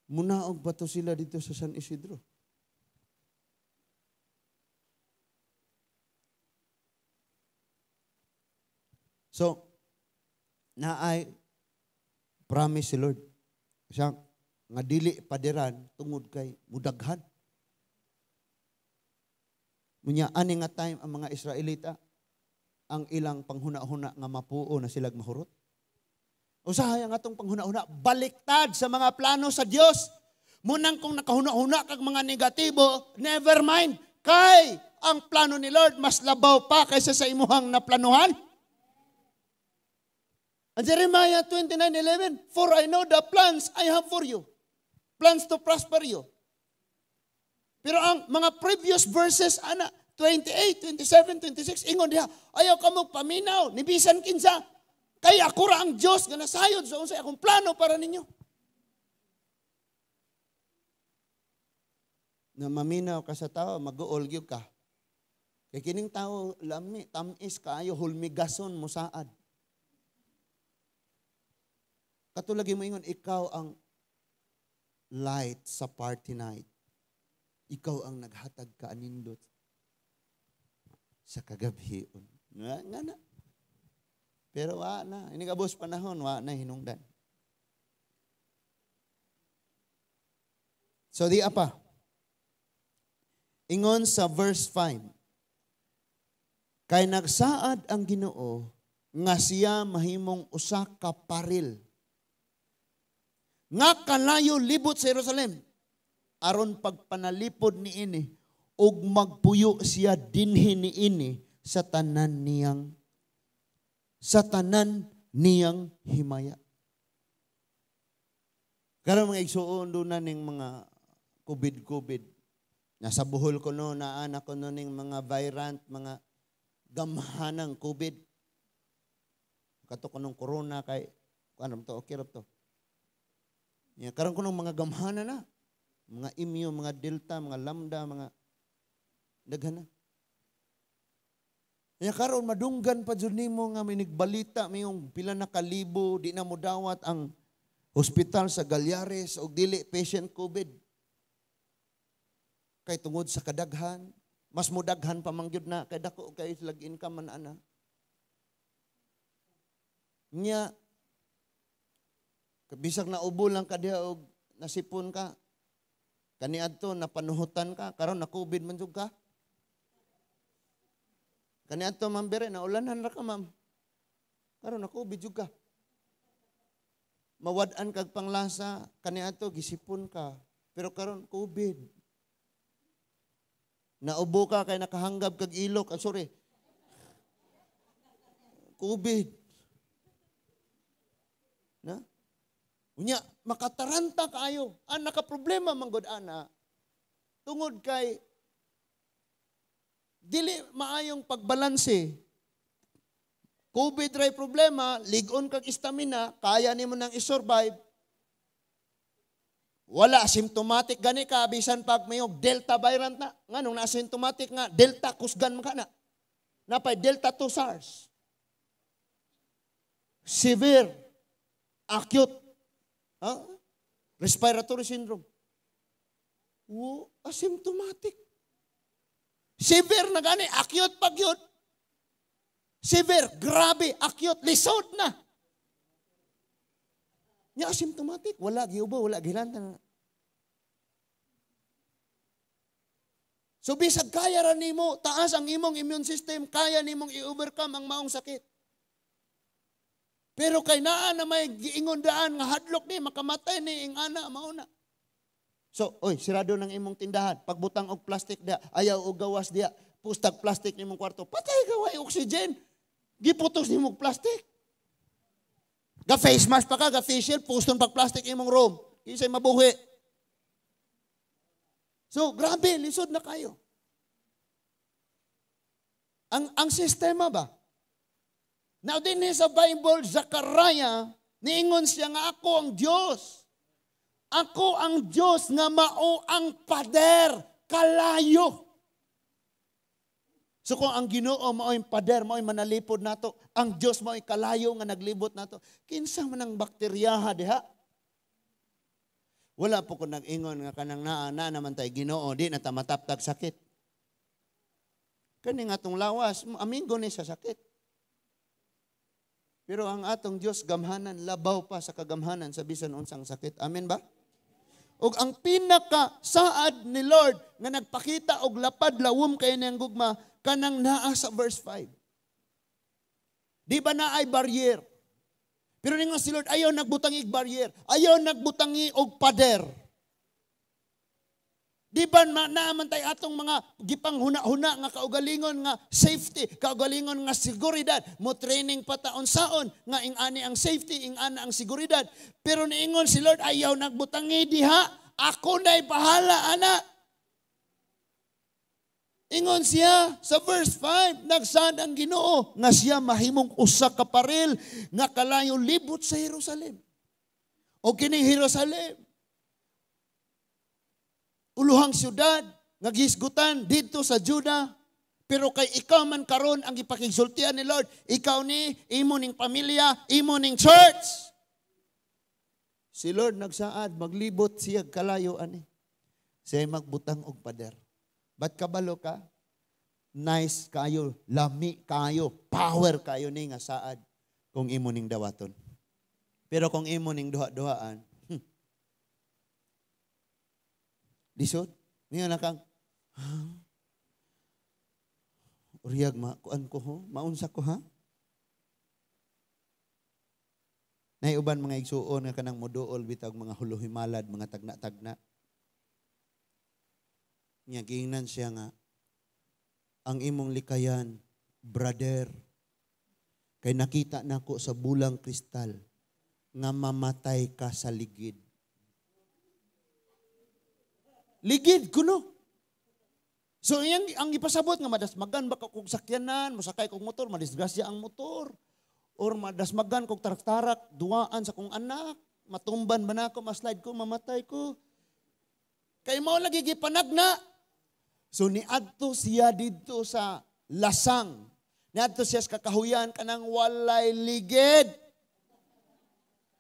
Munaog ba to sila dito sa San Isidro? So, naay promise si Lord. Siya nga dili padiran tungod kay mudaghan. Munya ani nga time ang mga Israelita ang ilang panghuna-huna nga mapuo na sila mahurot. Usahay ang atong panghuna-huna, baliktad sa mga plano sa Dios. Munang kung nakahuna-huna kag mga negatibo, never mind. Kay ang plano ni Lord mas labaw pa kaysa sa imuhang naplanuhan. Ang Jeremiah 29:11, "For I know the plans I have for you, plans to prosper you." Pero ang mga previous verses, ana, 28, 27, 26, ingon diha, "Ayaw kamo paminaw ni bisan kinsa, kay ako ra ang Dios nga nasayod sa unsay akong plano para ninyo." Na maminaw ka sa tao, mag-uol gyud ka. Kay kining tao, lami, tamis kaayo, hulmigason mo saad. Katulad mo ingon, ikaw ang light sa party night. Ikaw ang naghatag kaanindot sa kagabhion. Nga na. Pero wa na. Inigabos panahon, wa na hinungdan. So di apa. Ingon sa verse 5, "Kay nagsaad ang Ginoo nga siya mahimong usa ka paril nga kalayo libot sa Jerusalem aron pagpanalipod niini ug magpuyo siya dinhi niini sa tanan niyang himaya." Karon mga igsuon do na ning mga COVID-COVID. Nasa Bohol ko no, naana ko no ning mga variant, mga gamhanang COVID. Kato ko nung corona kay ano to, okay ra to. Ya, karon ko nung mga gamhana na. Mga imyo, mga delta, mga lambda, mga daghan na. Ya karon madunggan pa jud nimo nga may nigbalita mayong pila na kalibo di na modawat ang hospital sa Galyares og dili patient COVID. Kay tungod sa kadaghan, mas mudaghan pa man gyud na kay dako kay slag income man ana. Nya bisag naubo lang ka diha og nasipon ka, kaniadto napanuhutan ka, karon na COVID man jud ka. Kaniadto ma'am bere naulanan ra ka ma'am. Karon na COVID jud ka. Mawad-an kag panglasa, kaniadto gisipon ka, pero karon COVID. Naubo ka kay nakahanggab kag ilok, sorry. COVID. Na? Unya, makataranta kaayo. Ang nakaproblema man gud ana tungod kay dili maayong pagbalanse. COVID ray problema, lig-on kag stamina, kaya nimo nang i-survive. Wala asymptomatic gani ka bisan pag mayog Delta variant na. Nganong na asymptomatic nga Delta kusgan man ka na. Napay Delta 2 SARS. Severe acute respiratory syndrome. Wo, asymptomatic. Severe na gani, acute pag yun. Severe, grabe, acute, lisod na. Nya asymptomatic, wala giubo, wala gilanta. So bisag kaya ra nimo, taas ang imong immune system, kaya nimong i-overcome ang maong sakit. Pero kay naa na may giingon daan nga hadlok ni makamatay ni ing ana mauna. So, oy, sirado ng imong tindahan, pagbutang og plastic diha, ayaw og gawas diha, pustag plastic nimong kwarto. Patay ka way oxygen. Giputos nimong plastic. Ga face mask pa ka, ga face shield, puston pag plastic imong room. Kinsay mabuhi. So, grabe, lisod na kayo. Ang sistema ba? Now din sa Bible, Zechariah, niingon siya nga ako ang Diyos. Ako ang Diyos nga mao ang pader, kalayo. So kung ang Ginoo mao'y pader, mao'y manalipod nato, ang Diyos mao'y kalayo nga naglibot nato, kinsa man ang bakteryaha diha? Wala po ko nag-ingon nga kanang naa na naman tay Ginoo, di na ta mataptag sakit. Kani nga atong lawas, amigo ni sa sakit. Pero ang atong Diyos gamhanan, labaw pa sa kagamhanan sa bisan unsang sakit. Amen ba? Og ang pinaka saad ni Lord nga nagpakita og lapad lawom kay niyang gugma kanang naa sa verse 5. Di ba na ay barrier? Pero ningon si Lord, ayaw nagbutangi og barrier, ayaw nagbutangi og pader. Di ba naaman tay atong mga gipanghuna-huna nga kaugalingon nga safety, kaugalingon nga seguridad, mo training pa ta unsaon nga ing-ani ang safety, ing-ana ang seguridad. Pero niingon si Lord, ayaw nagbutangi diha, ako na'y bahala ana. Ingon siya sa verse 5, nagsaad ang Ginoo nga siya mahimong usa ka paril nga kalayo libot sa Jerusalem. O kining Jerusalem, uluhang syudad nga gihisgutan didto sa Juda, pero kay ikaw man karon ang gipakigsultian ni Lord, ikaw ni imo ning pamilya, imo ning church. Si Lord nagsaad maglibot siya kalayo ani. Siya magbutang og pader. But kabalo ka, nice kayo, lami kayo, power kayo ni nga saad kung imo ning dawaton. Pero kung imo ning duha-duhaan, lisod. Ngayon na kang, huh? Uriyag, kuan ko ho, maunsa ko ha? Naiuban mga igsuon nga kanang moduol bitag mga huluhimalad, mga tagna-tagna. Nya giingnan siya nga, ang imong likayan, brother, kay nakita nako sa bulang kristal nga mamatay ka sa ligid. Ligid kuno. So iyang ang ipasabot nga madasmagan baka kog sakyanan, mosakay kog motor, madisgrasya ang motor. Or madasmagan kog tarak-tarak, duwaan sa kong anak, matumban ba nako, maslide ko, mamatay ko. Kay mao lagi gipanagna. So niadto siya didto sa lasang. Niadto siya sa kakahuyan kanang walay ligid.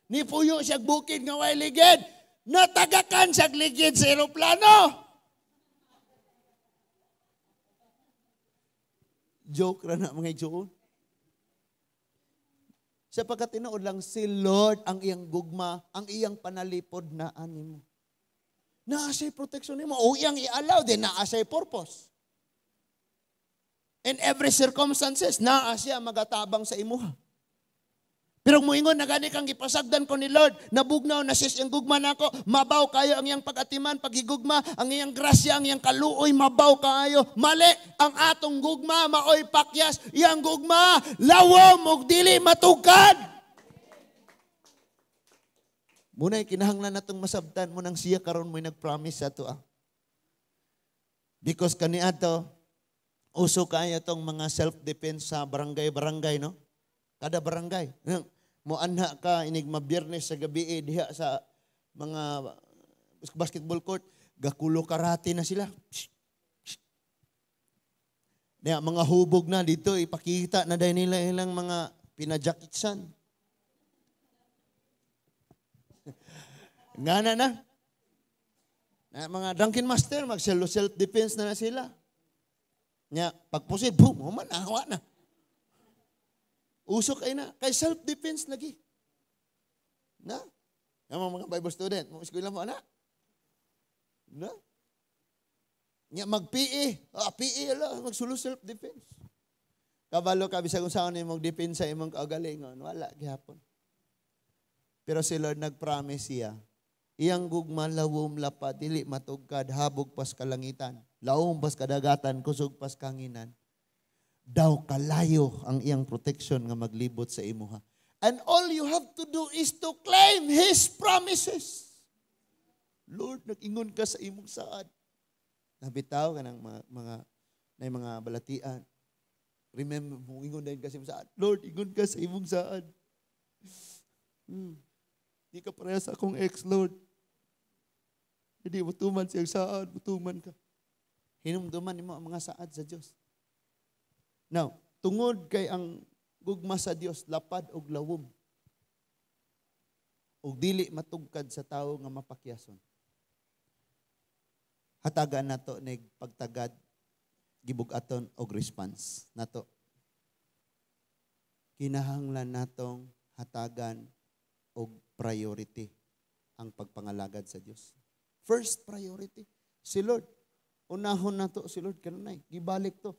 Nipuyo siya bukid nga walay ligid. Natagakan siya ligid sa eroplano. Joke ra na mga igsoon. Sa pagkatinuod lang si Lord ang iyang gugma, ang iyang panalipod na animo. Naa siya'y protection nimo. O iyang i-allow, din naa siya'y purpose. In every circumstances, naa siya magatabang sa imuha. Pero muingon na gani kang gipasagdan ko ni Lord, nabugnaw na siya iyang gugma nako, mabaw kayo ang iyang pag-atiman, paghigugma, ang iyang grasya, ang iyang kaluoy, mabaw kayo. Mali, ang atong gugma, maoy pakyas, iyang gugma, lawom ug dili matugkad. Muna'y kinahanglan natong masabtan mo nang siya karon mo'y nag-promise sa ato. Because kaniadto, uso kaayo tong mga self-defense sa barangay-barangay, no? Kada barangay. Moanha ka inig mabiyernes sa gabi diha sa mga basketball court, gakulo karate na sila. Diha, mga hubog na dito, ipakita na dahil nila ilang mga pinajakitsan. Nga na na. Na mga drunken master, mag-self-defense na na sila. Nya, pagpusid, boom, human, awa na. Uso kay na. Kay self-defense lagi. Na? Ang mga Bible student, mga eskwela mo, ana? Na? Nya, mag-PE. PE, ala, magsulo self-defense. Kabalo ka, bisag kung saan imong defense sa imong kaugalingon, wala, gihapon. Pero si Lord nag-promise siya, iyang gugma lawom lapad, dili matugkad, habog pas kalangitan, lawom pas kadagatan, kusog pas kanginan. Daw kalayo ang iyang protection nga maglibot sa imuha. And all you have to do is to claim His promises. Lord, nag-ingon ka sa imong saad. Nabitaw ka ng mga balatian. Remember, ingon din ka sa imong saad. Lord, ingon ka sa imong saad. Di ka pareha sa akong ex, Lord. Hindi mo tuman siyang saad, mutuman ka. Hinumduman nimo ang mga saad sa Dios. Now, tungod kay ang gugma sa Dios lapad og lawom. Og dili matugkad sa tawo nga mapakyason. Hatagan nato nig pagtagad gibug-aton og response nato. Kinahanglan natong hatagan og priority ang pagpangalagad sa Dios. First priority, si Lord. Unahon nato si Lord kanunay, gibalik to.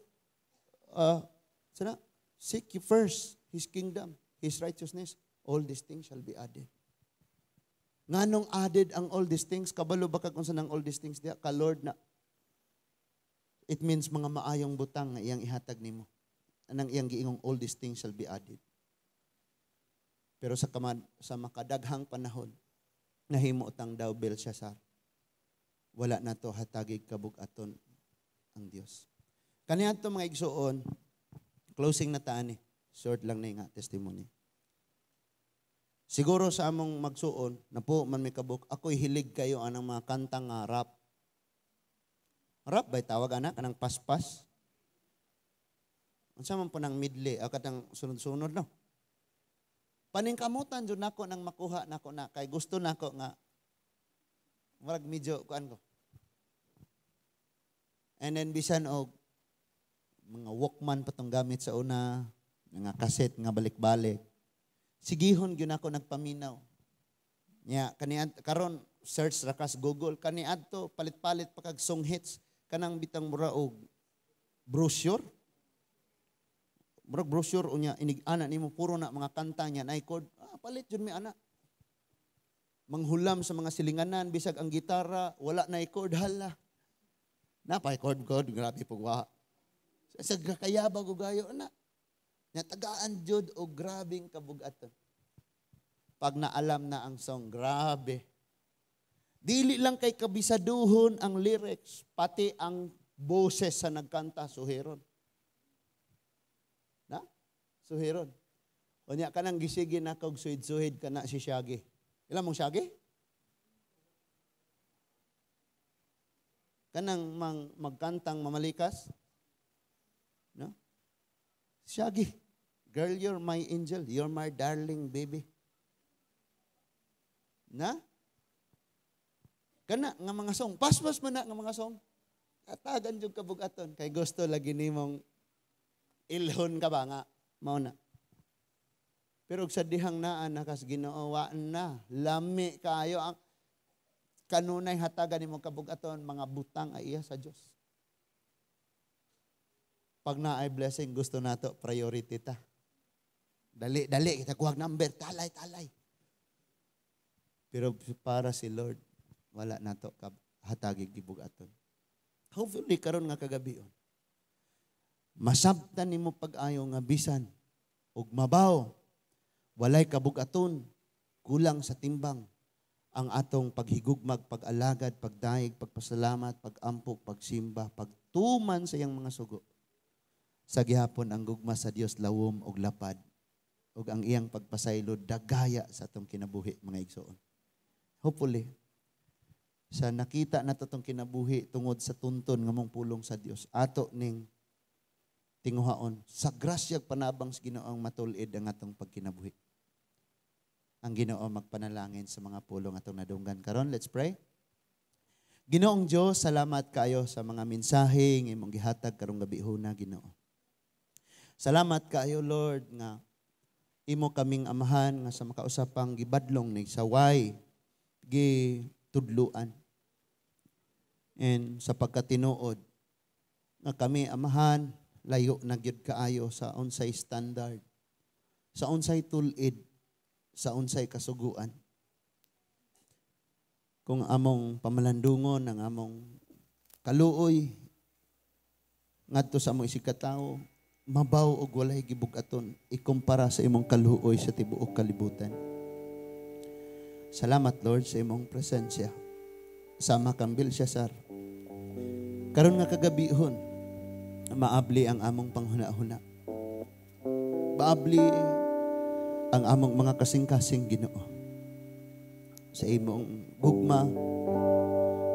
Sana seek you first His kingdom, His righteousness, All these things shall be added. Nganong added ang all these things? Kabalo ba kag unsa nang all these things diha? Ka Lord na. It means mga maayong butang nga iyang ihatag nimo. Anang iyang giingong all these things shall be added. Pero sa makadaghang panahon, nahimo tang daw Belshazzar. Wala na to hatagig kabug-aton ang Dios. Kaniadto, mga igsuon, closing na ta ani. Short lang na nga testimony. Siguro sa among magsuon, na po man may kabuk, ako'y hilig kayo anang mga kanta nga rap. Rap ba'y tawag ana kanang paspas? Unsa man po nang medley, o katang sunod-sunod, no? Paningkamutan jud nako nang makuha nako na kay gusto nako nga murag medyo kuan ko. And then bisan og mga Walkman pa tong gamit sa una, mga cassette nga balik-balik. Sigihon gyud ako nagpaminaw. Nya kani karon search ra kas Google, kaniadto palit-palit pa kag song hits kanang bitang mura og brochure. Murag brochure, unya inig ana nimo puro na mga kanta niya na chord. Ah, palit jud mi ana. Manghulam sa mga silinganan bisag ang gitara wala na chord, hala. Napay chord chord, grabe pug wa. Sa kayabag og gayo na. Natagaan jud og grabing kabugaton. Pag naalam na ang song, grabe. Dili lang kay kabisaduhon ang lyrics, pati ang boses sa nagkanta, suhiron. Na? Suhiron. Unya kanang gisigi na kog suhid-suhid kana si Shaggy. Ilan mong Shaggy? Kanang magkantang mamalikas? No? Shaggy. Girl, you're my angel. You're my darling baby. Na? Kana nga mga song. Paspas man na nga mga song. Katagan jud kabugaton. Kay gusto lagi nimong ilhon ka ba nga? Mao na. Pero sa dihang naa na kas Ginoo, wa na. Lami kaayo ang kanunay hatagan nimo kabugaton mga butang ay iya sa Dios. Pag naay blessing, gusto nato priority ta. Dali, dali, kita kuhag number, talay, talay. Pero para si Lord, wala nato hatagig gibugaton. Hopefully, karon nga kagabion, masabtan nimo pag-ayo nga bisan ug mabaw, walay kabugaton, kulang sa timbang ang atong paghigugmag, pag-alagad, pagdayeg, pagpasalamat, pag-ampok, pagsimba, pagtuman sa iyang mga sugo. Sa gihapon ang gugma sa Dios lawom og lapad ug ang iyang pagpasaylo dagaya sa atong kinabuhi, mga igsoon. Hopefully sa nakita nato tong kinabuhi tungod sa tunton nga mong pulong sa Dios, ato ning tinguhaon sa grasyag panabang sa Ginoo ang matul-id ang atong pagkinabuhi. Ang Ginoo magpanalangin sa mga pulong atong nadunggan karon. Let's pray. Ginoong Dios, salamat kaayo sa mga mensahe nga imong gihatag karong gabihona, Ginoo. Salamat kaayo, Lord, nga imo kaming amahan nga sa makausapang gibadlong ni saway gitudluan. And sa pagkatinuod nga kami amahan layo na gyud kaayo sa unsay standard, sa unsay tul-id, sa unsay kasuguan. Kung among pamalandungon ang among kaluoy ngadto sa among isigkatawo, mabaw og walay gibug-aton ikumpara sa imong kaluoy sa tibuok kalibutan. Salamat, Lord, sa imong presensya. Sama kang Belshazzar. Karon nga kagabihon, maabli ang among panghuna-huna. Maabli ang among mga kasing-kasing, Ginoo. Sa imong gugma,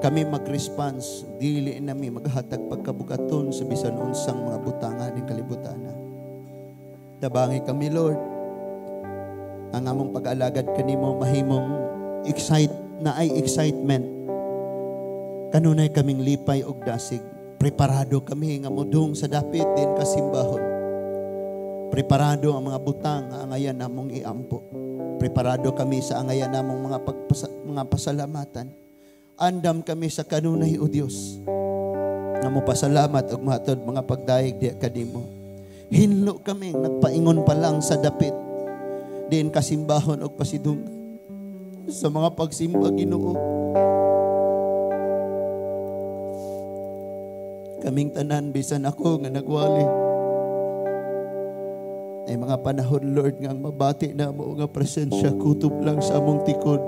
kami mag-response, dili nami maghatag pagkabugaton sa bisan unsang mga butangan ng kalibutan. Tabangi kami, Lord. Ang among pag-alagad kanimo mahimong excite na ay excitement. Kanunay kaming lipay og dasig. Preparado kami nga modung sa dapit din kasimbahon. Preparado ang mga butang nga angayan namong iampo. Preparado kami sa angayan namong mga pasalamatan. Andam kami sa kanunay, O Dios, nga mopasalamat og mahatod mga pagdayeg diha kanimo. Hinlo kami nagpaingon pa lang sa dapit. Diin kasimbahon og pasidung sa mga pagsimba, Ginoo. Kaming tanan, bisan ako nga nagwali, ay mga panahon, Lord, nga ang mabati na mo nga presensya kutob lang sa among tikod.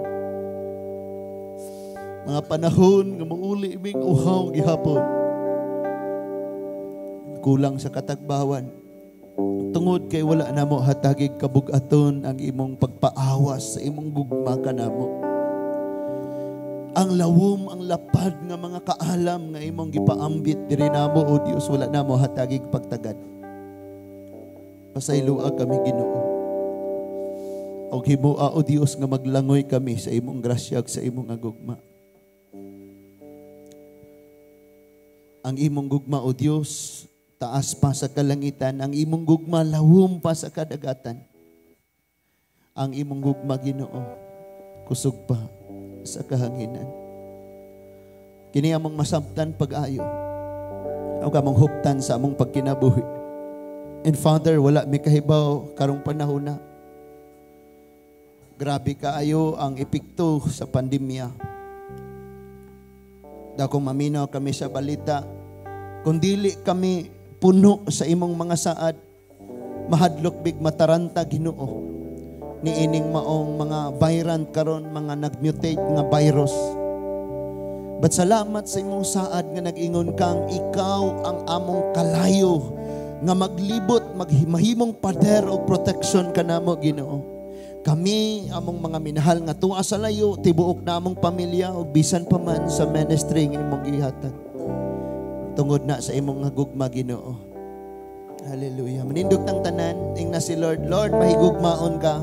Mga panahon nga mauli ming uhaw gihapon. Kulang sa katagbawan. Tungod kay wala namo hatagig kabugaton ang imong pagpaawas sa imong gugma kanamo. Ang lawom, ang lapad nga mga kaalam nga imong gipaambit diri namo, O Dios, wala namo hatagig pagtagad. Pasayloa kami, Ginoo. Og himoa, O Dios, nga maglangoy kami sa imong grasya ug sa imong gugma. Ang imong gugma, O Dios, taas pa sa kalangitan. Ang imong gugma, lawom pa sa kadagatan. Ang imong gugma, Ginoo, kusog pa sa kahanginan. Kini among masabtan pag-ayo. Ang among huptan sa among pagkinabuhi. And Father, wala mi kahibaw karong panahon na. Grabe kaayo ang epekto sa pandemya. Dakong maminaw kami sa balita, kung dili kami puno sa imong mga saad, mahadlok big mataranta, Ginoo, niining maong mga virant karon, mga nagmutate nga virus. But salamat sa imong saad nga nag-ingon kang ikaw ang among kalayo nga maglibot, mahimong pader o protection kanamo, Ginoo. Kami, among mga minahal nga tuwa sa layo, tibuok na among pamilya o bisan pa man sa ministry nga imong gihatag. Tungod na sa imong gugma, Ginoo. Hallelujah. Manindog tang tanan, ingna si Lord, "Lord, mahigugmaon ka."